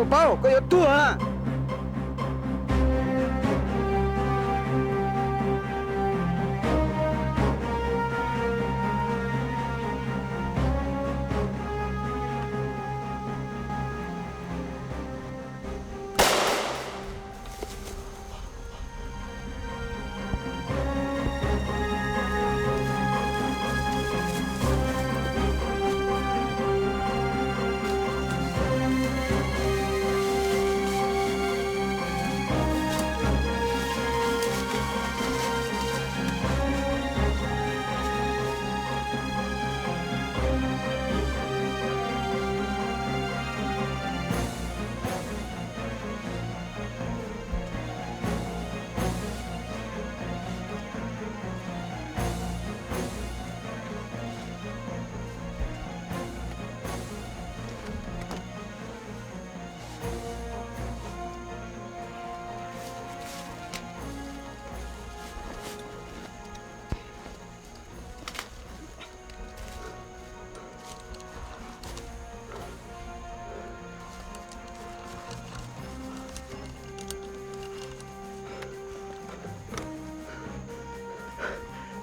Paub koj yuav tuag.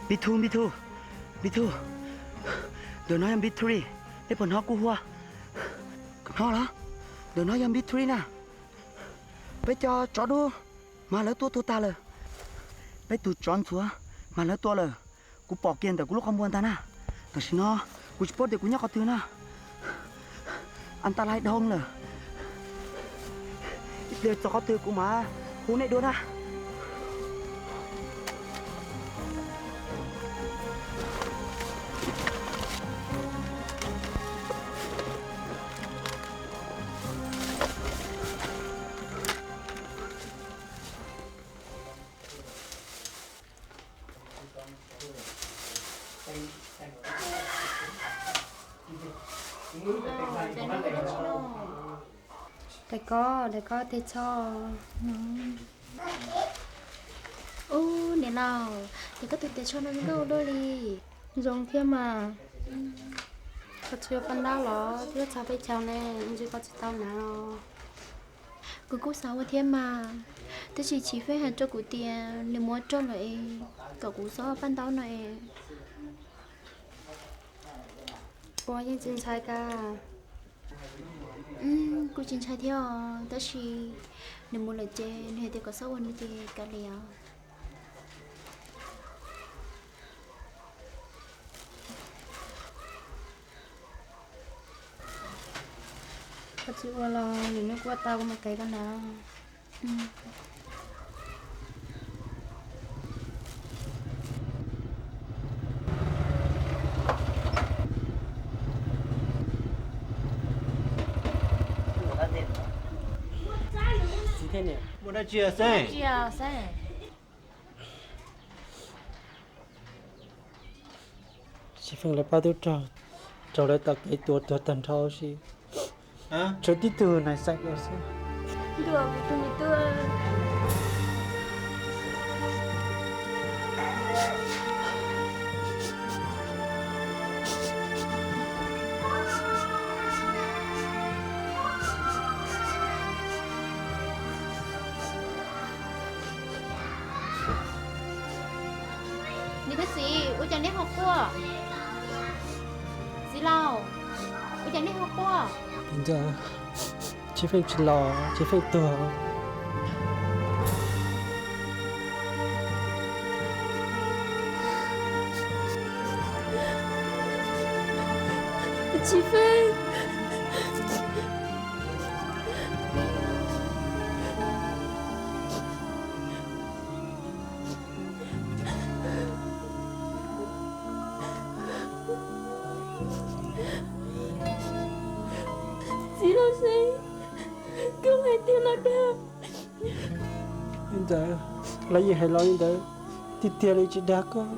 Npij Thu, Npij Thu, Npij Thu, ntawm no yog Npij Thu li, nej puas hnov kuv hu? Hnov los? Ntawm no yog Npij Thu li na. Peb cov tsov dub mas lawv tua tuag tag lawm. Peb tus tsov ntxhuav mas lawv tua lawm. Kuv pom kiag ntawm kuv lub qhov muag ntag na. Tam sim no kuv tsis paub tias kuv nyob qhov twg na. An ta lais dhoo lawm. Ib pliag txog qhov twg kuv mam hu nej dua na. Daim ko, daim ko tes txho. Ub, niam laus, ces koj tus tes tsho no zoo nkauj ua luaj li. Zoo thiab mas. Koj tsis ua paj ntaub los twb txog peb caug ne, ntshe koj tsis tau hnav os. Kuv kuj xav ua thiab mas, tab sis Chiv Feej hais rau kuv tias nws mus ua rog lawm es kom kuv txhob ua paj ntaub no es. Ua yeej tsis ntshai ka? Kuj tsis ntshai thiab os, tab sis nws mus lawm ces nws hais tias kom txhob ua no ces kav liam os. Koj tsis ua los lwm hnub kuv ua tau kuv mam qev koj na. Muaj dab tsi xeeb? Xib Feej lawv pab tub rog raug lawv tom kev tua tuag tag nrho si, tshuav tib tug nais xeem ua xwb. Niam thiab txiv, ua cas neb ho quaj? Txiv laus, ua cas neb ho quaj? Ntxawm, Chiv Feej tsis los, Chiv Feej tuag. Chiv Feej. Txiv laus Xeeb, koj hais tiag los dag? Li ntawd, lawv yeej hais los li ntawd tiag tiag li, tsis dag koj.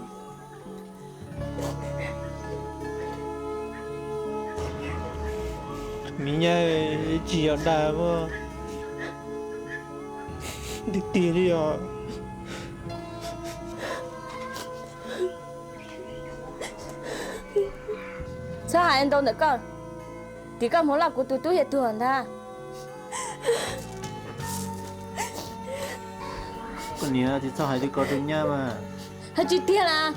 Miv Nyaij, tsis yog dag mog, tiag tiag li os. Txhob hais ntau ntawm koj, tim koj hmoov loj kuv tus tub yog tuag ntag. Koj niam, tsis txhob hais li ko rau nyab mas. Hais tsis tiag las.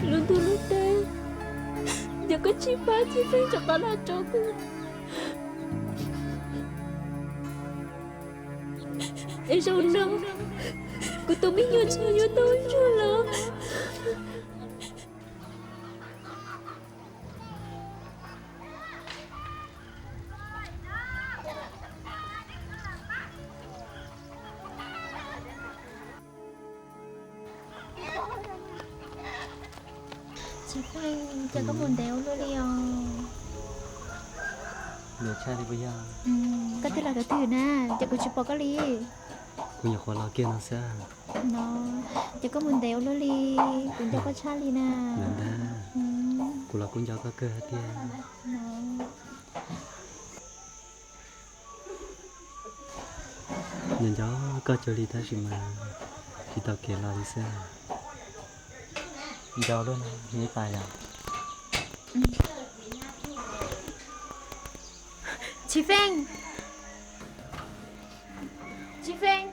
Lub ntuj lub teb, yog koj tsis pab Txiv Feej rov qab los tso kuv, es zaum no kuv tus me nyuam tsis yuav tau ntsuag lawm. Txiv Feej, cas koj mus ntev ua luaj li os? Ntev tshaj li puas yog? Koj twb los thaum twg na, cas kuv tsis pom koj li? Kuv nyuam qhuav los kiag no xwb. No, ces koj mus ntev ua luaj li, kuv nco koj tshaj li na. Ntawd ntag, kuv los kuj nco koj kawg tiag. Nco nco koj cuag li tab sis mas tsis tau kev los li xwb. Nco luaj na, neb tas yom. Tsis Feej, Tsis Feej.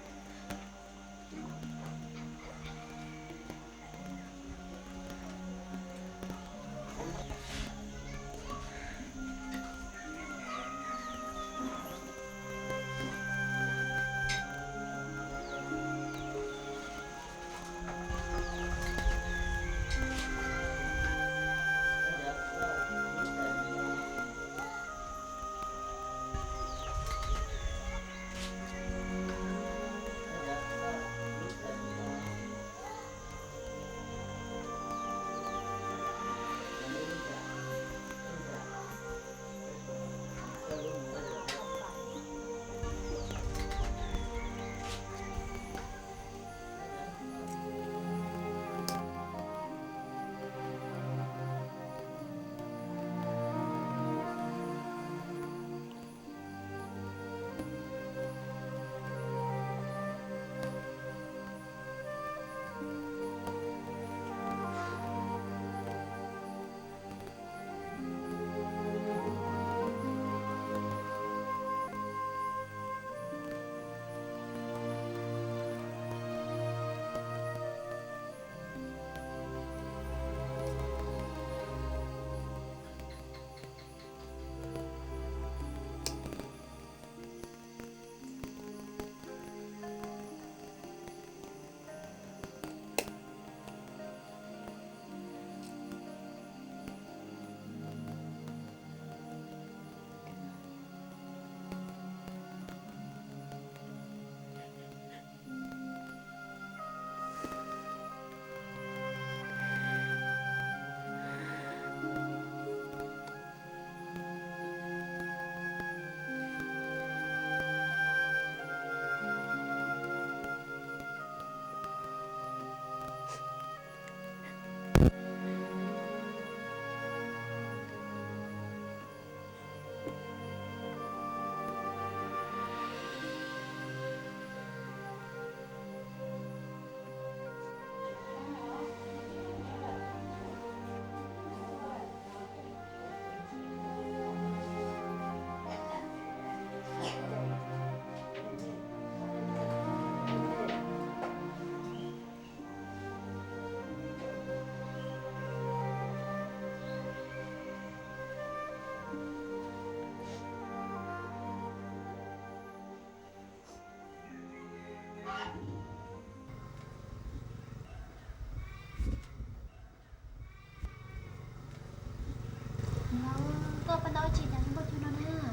Koj pab ntaub tsis cas npauj cug no na?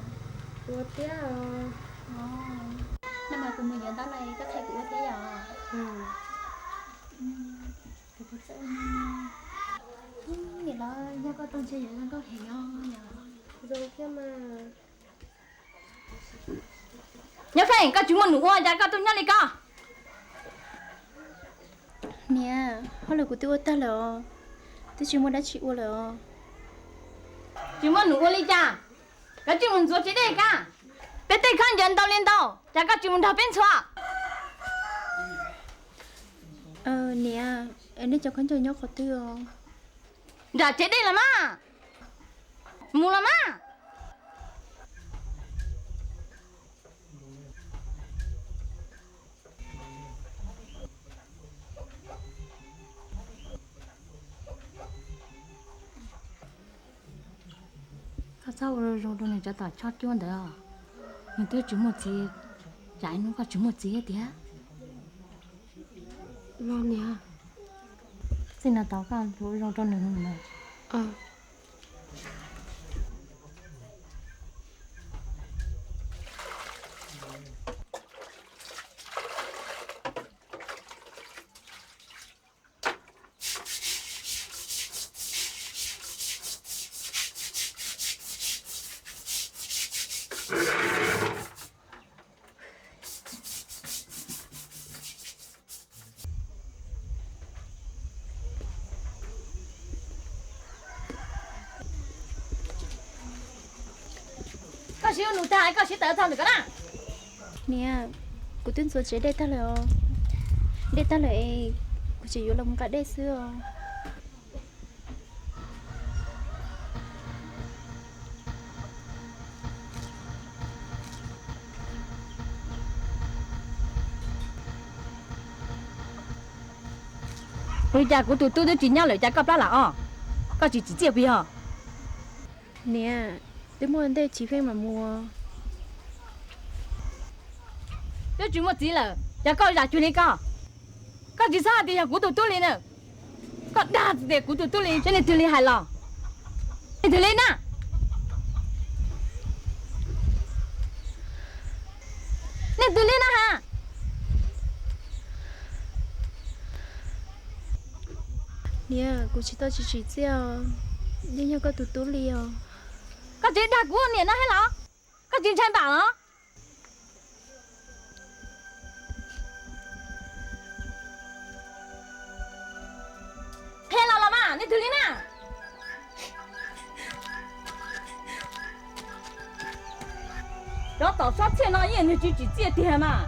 Ua thiab. No mas kuv mus yuav ntaub los koj qhia kuv ua thiab yom? Kuv Nyob Feej, koj tsis muaj num ua cas koj tuaj nyob li ko? Niam, hauj lwm kuv twb ua tag lawm os, twb tsis muaj dab tsi ua lawm os. Tsis muaj num ua li cas? Koj tsis mus ntxuav tsev dej koj? Peb tej khaub ncaws ntau li ntau, cas koj tsis mus nrog peb ntxhua? Niam, nej cov khaub ncaws nyob qhov twg os? Nram tsev dej los mas. Mus los mas. Koj txhob ua zoo rau nws cov tom choj cuab ntawd, nws twb tsis muaj txiv, tsam ib hnub koj tsis muaj txiv tiag. Txij no tod koj ua zoo rau nws. Koj sib ua nus tag koj sib tawv txog ntawm ko na. Niam, kuv twb ntxuav tsev dej tag lawm os. Dej tag lawm es kuv tseem yuav los mus nqa dej xwb os. Ua li cas kuv tus tub twb tsis nyob lawm cas koj plab lam os? Koj tsis tsim txiaj puas yog? Niam, twb muaj ntej Tsis Feej mam mus. Twb tsis muaj txiv lawm cas koj zam cuag li koj? Koj tsis txhob hais tias yog kuv tus tub li na. Koj dag tias kuv tus tub li, seb nej twg li hais los? Nej twg li na? Nej twg li na ha? Niam, kuv tsis tau tsis tsim txiaj os, yeej yog koj tus tub li os. Koj tseem dag kuv niam no thiab los? Koj tsis ntshai npam los? Qhia los los mas, nej twg li na? Cov tom sob txhiaj no yeej nws tsis tsim txiaj tiag mas.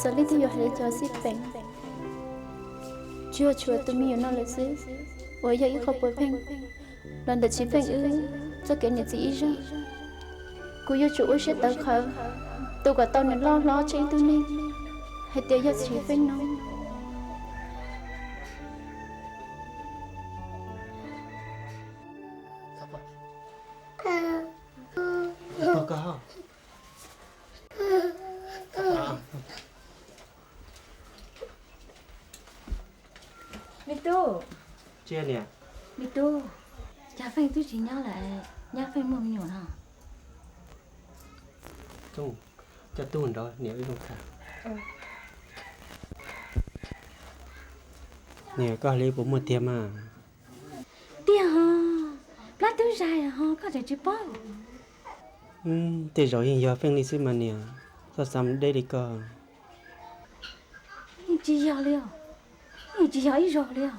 Xav li twb yuav hais li cov xij peem, tsuas tshuav tus me nyuam no lawm xwb uas yog ib qho puav pheej los ntawm Tsis Feej wb txoj kev niam txiv ib zaug. Kuv yuav tsum ua siab tawv qhawv, tus kom tau nws loj hlob tsheej ib tug neeg hais tias yog Tsis Feej no. Me tub, me tub, cas Feej twb tsis nyob lawm, nyab Feej muaj me nyuam no. Coj tub nrog niam wb mus tham. Niam, koj hais li puas muaj tiag mas? Tiag ho, plab twb zais ho koj tseem tsis paub. Tej zaum yeej yog Feej li xwb mas niam, txhob xav deb li koj. Yeej tsis yog li os, yeej tsis yog ib zaug li os.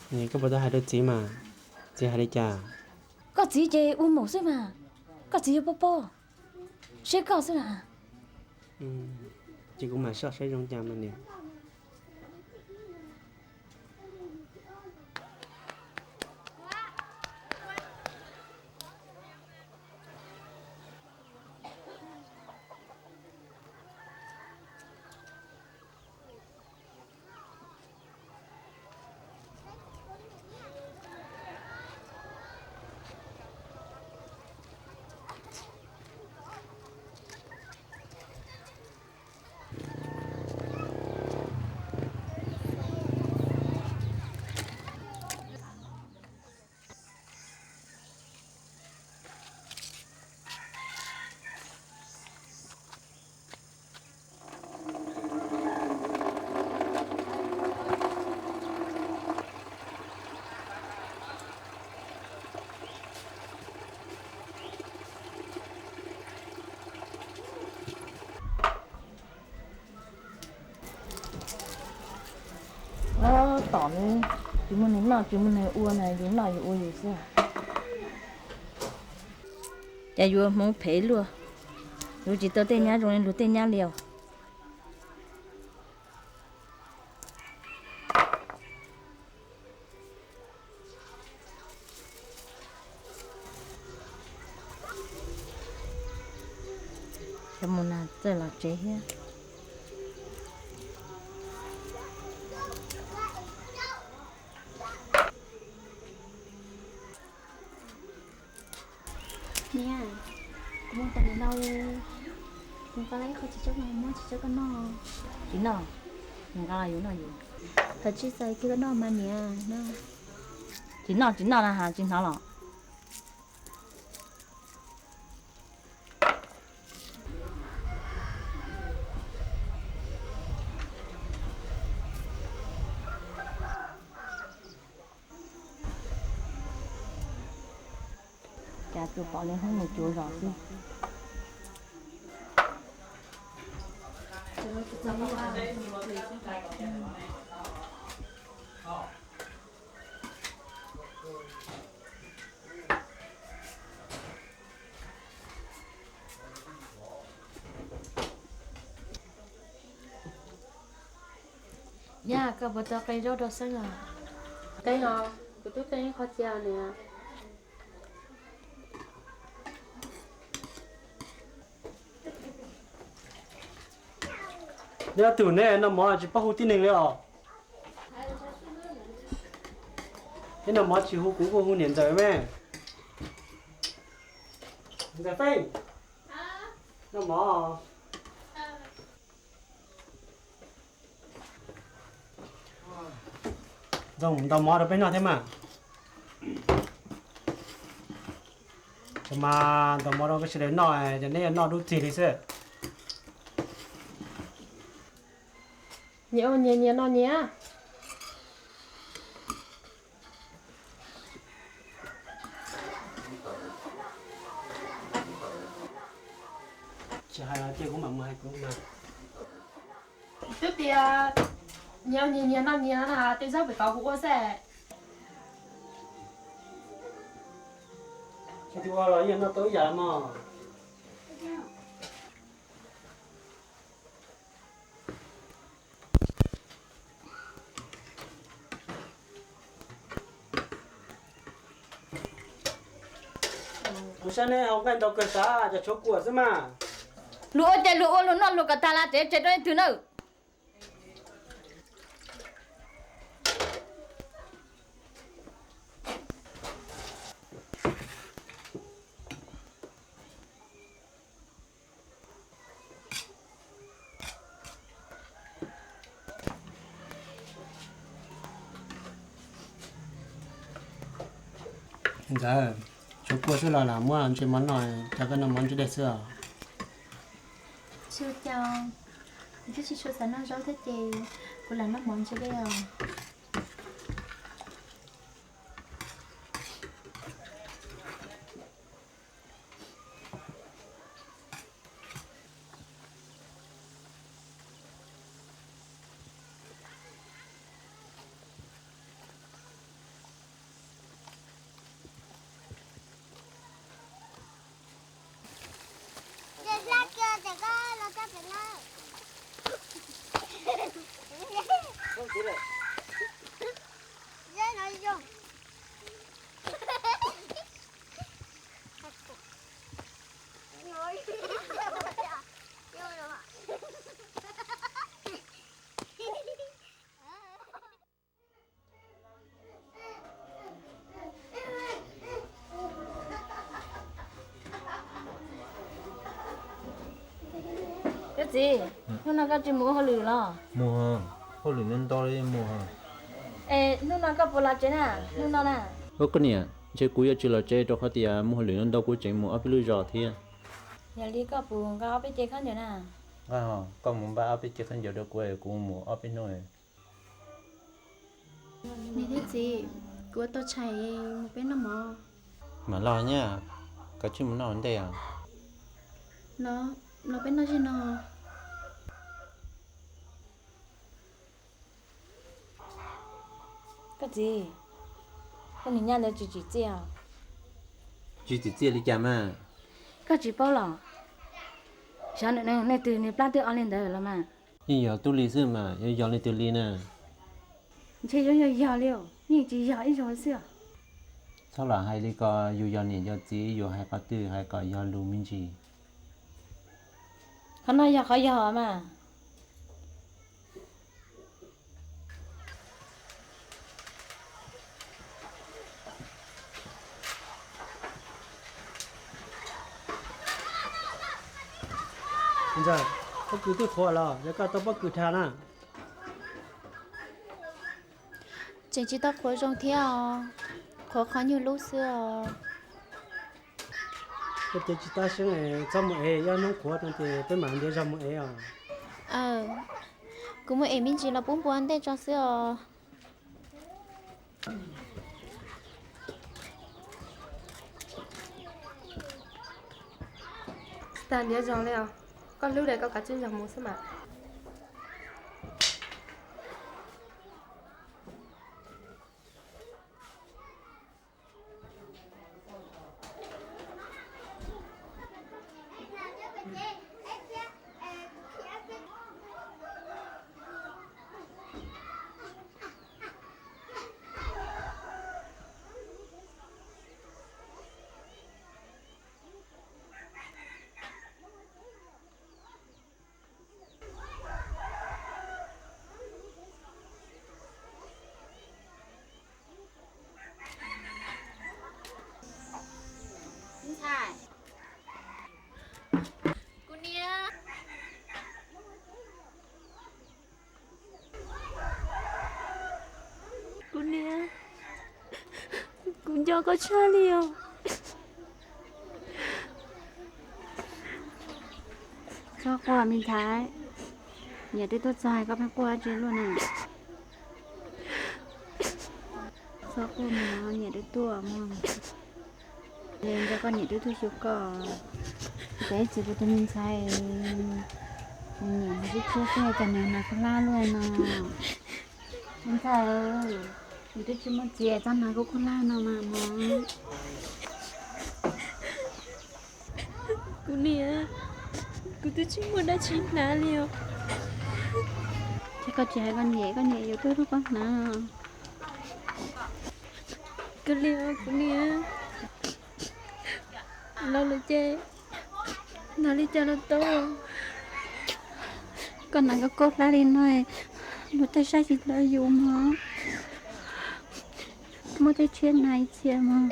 Niam, koj puas tau hais rau txiv mas, txiv hais li cas? Txiv ces ua mus xwb mas, koj txiv yuav paub paub, seb koj xwb na. Ces kuv mam soj saib zoo cas mas niam. Ob tom ne, tsis muaj neeg noj tsis muaj neeg ua na, yus noj yus ua yus xwb. Cas yuav hmoov phem luaj, yuav tsis tau tej nyab zoo li luag tej nyab li os. Cov mus nag txawj los tsev thiab. Niam, kuv mus tom niam laus, kuv nqa lawm ib qho txiv tsawb los muab txiv tsawb koj noj. Tsis noj, nqa los yuav noj yus. Thov tsis txais kiag koj noj mas niam. Tsis noj, tsis noj na has tsis hnov los. Cas tsuas pom li hnub nws cuav zos xwb. Nyab, koj puas tau qe zaub rau Xeeb os? Qe os, kuv twb qe ib qho cia niam. Nyob tus neb noj mov tsis paub hu tib neeg li os. Neb noj mov tsis hu kuv kuj hu niam ntxawm me. Ntxawm Feej, noj mov. Zoo ntaus mov rau peb noj thiab mas. Tsis mas ntaus mov rau peb sawv daws noj, ces neb yuav noj dub txig li xwb. Nyias ua nyias, nyias noj nyias. Tsis hais los cia kuv mam mus hais kuv mas. Twb tias nyias ua nyias, nyias noj nyias na, tej zaub pem tod kuv ua xwb. Tsis ua los yeej noj tau ib yam mog. Kuv saib neb hau nqaij ntau kawg sav, cov tshuav kuam xwb mas. Luag ua ces luag ua, luag noj luag kom tag las, tsev tseg rau leej twg nawb. Ntxawm, tshuav kua xwb los lam muab ntses mov noj, cas koj noj mov ntses dej xwb os? Tsis ua cas, kuv twb tsis tshua xav noj zaub thiab ces kuv lam noj mov ntses dej os. Txiv, hnub no koj tsis mus ua hauj lwm los? Mus, hauj lwm ntau ntau li mus. Es hnub no koj puas los tsev na, hnub no na? Ua koj niam, ntshe kuv yuav tsis los tsev rau qhov tias mus hauj lwm ntau ntau kuv tseem mus ob peb lub zos thiab. Yog li koj puas nqa ob peb ce khaub ncaws na? Nqa, koj mus npaj ob peb ce khaub ncaws rau kuv, kuv mus ob peb hnub. Niam thiab txiv, kuv ua tau tshais mus peb noj mov. Mam los nyab, koj tsis mus noj ua ntej os? Los, los peb noj zeg no. Koj txiv, koj niag nyab ntawd tsis tsim txiaj os. Tsis tsim txiaj li cas mas? Koj tsis paub los? Xyov nws, nws twg nws plab twb o li ntawd los mas. Yeej yog tub li xwb mas yuav yog leej twg li na? Ntshe yuav yog yog li, yeej tsis yog ib zaug xwb. Txhob los hais li ko, yus yog niam yog txiv yus hais qhov twg hais kom yog lus me ntsis. Qhov no yog qhov yog mas. Pob kws twb qhuav los, yog koj tau pob kws dhau na. Tseem tsis tau qhuav zoo thiab os, qhuav qhov nyuag lub xwb os. Koj ces tsis tab seeb, txhob mus ev, yog hnub qhuav no ces peb mam ntiav zog mus ev os. Kuv mus ev me ntsis los pub npua ntej tso xwb os. Tsis tas ntiav zog li os, koj hlub li koj kav tsij zog mus xwb mas. Ntxhais, kuv niam, kuv niam, kuv nco koj tshaj li os. Txhob quaj me ntxhais, niam twb tuaj txog koj pheej quaj dab tsi luaj na. Txhob quaj mog, niam twb tuaj mog. Nco koj niam twb tuaj xyuas koj. Ces txiv kuv tus me ntxhais, niam nws twb tshiab xwb cas nws hnav khaub hlab luaj no. Me ntxhais, nws twb tsis muaj txiv txhob hnav khaub khaub hlab no mas mog. Kuv niam, kuv twb tsis muaj dab tsi hnav li os. Ces koj tsis hais koj niam, koj niam yuav tuaj rub koj hnav. Kawg li os kuv niam. Los lawm ces hnav li cas los tau. Koj hnav khaub khaub hlab li no, luag tej saib tsis tau yus mog. Muab tej tshiab hnav ib txhia mog.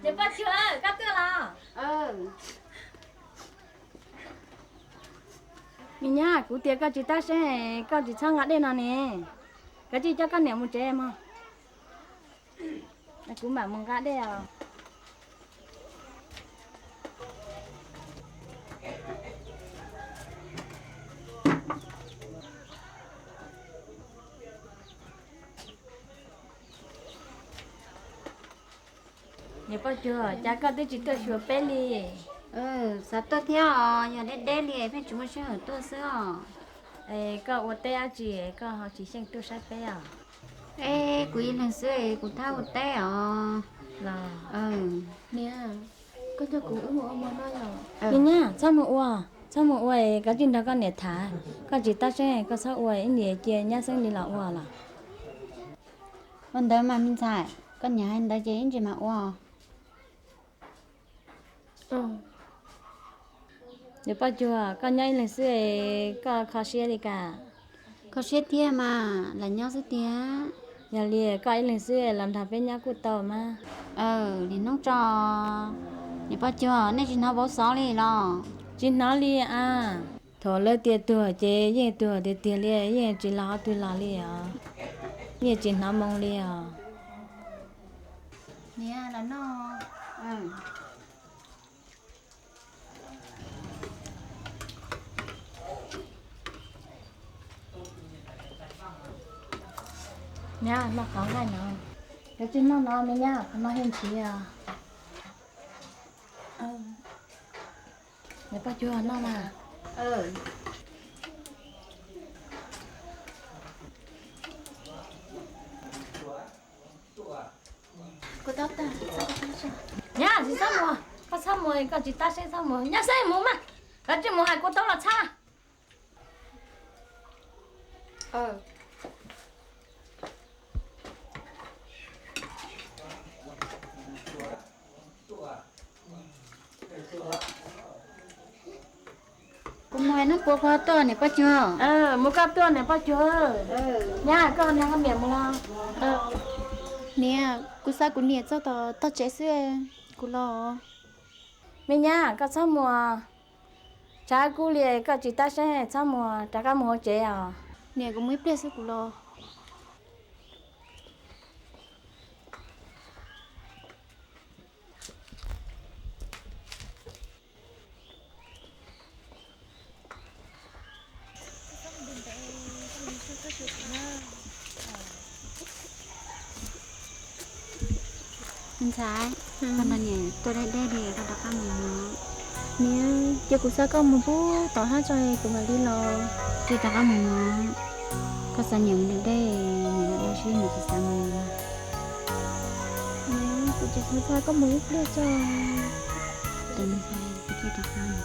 Niam Paj Cuag, koj tuaj los? Me nyab, kuv tias koj tsis tab seeb, koj tsis txhob nqa dej no ne. Koj cia coj koj niam mus tsev mog. Kuv mam mus nqa dej os. Niam Paj Cuag, cas koj twb tsis tuaj xyuas peb li? Xav tuaj thiab os, yog deb deb li pheej tsis muaj sij hawm tuaj xwb os. Es koj ua teb dab tsi koj ho tsis xyeej tuaj saib peb os? Es kuv ib leeg xwb, kuv thab ua teb os. Los, niam, koj coj kuv wb mus ua mov noj yom? Niam, txhob mus ua, txhob mus ua, koj cia nrog koj niam tham. Koj tsis tab seeb koj txhob ua, ib ntsis cia nyab Xeeb Lis los ua los. Ua ntawd mas me ntxhais, koj niam hais ntawd ces ib ntsis mam ua. Niam Paj Cuag, koj nyob ib leeg xwb, koj kho siab li cas? Kho siab thiab mas, lam nyob xwb tiag. Yog li koj ib leeg xwb los nrog peb nyob kuj tau mas. Nim no tso, niam poj cuag, nej tsis hnov vauv xov li los? Tsis hnov li a. Thaum lawv tias tuag ces yeej tuag tiag tiag li, yeej tsis los qhov twg los li os. Yeej tsis hnov moo li os. Niam, los noj. Nyab, noj qhov nqaij no. Koj tsis noj no me nyab, qhov no yeej ntshiv os. Niam poj cuag, noj mas. Nyab, tsis txhob mus, koj txhob mus, koj tsis tab seb txhob mus, nyab, saib mus mas, koj tsis mus hais kuv tau los txhab. Kuv mus hais noj pua koj tuaj niam poj cuag. Mus koj tuaj niam poj cuag. Nyab, koj nrog koj niam mus los? Niam, kuv xa kuv niam txog tom tog tsev xwb, kuv los. Me nyab, koj txhob mus, tshav kub li koj tsis tab seb txhob mus, rov qab mus hauv tsev os. Niam, kuv mus ib pliag xwb kuv los. Ntxhais, qhov no niam tuaj deb deb li, koj rov qab mus mus. Niam, ces kuv xa koj mus pub tom hab tso kuv mam li los. Koj rov qab mus mus, koj xa niam mus deb deb, niam deb deb seb niam tsis xav mus. Niam, kuv tseem xav xa koj mus ib pliag tso. Tus ntxhais, kuv cia rov qab.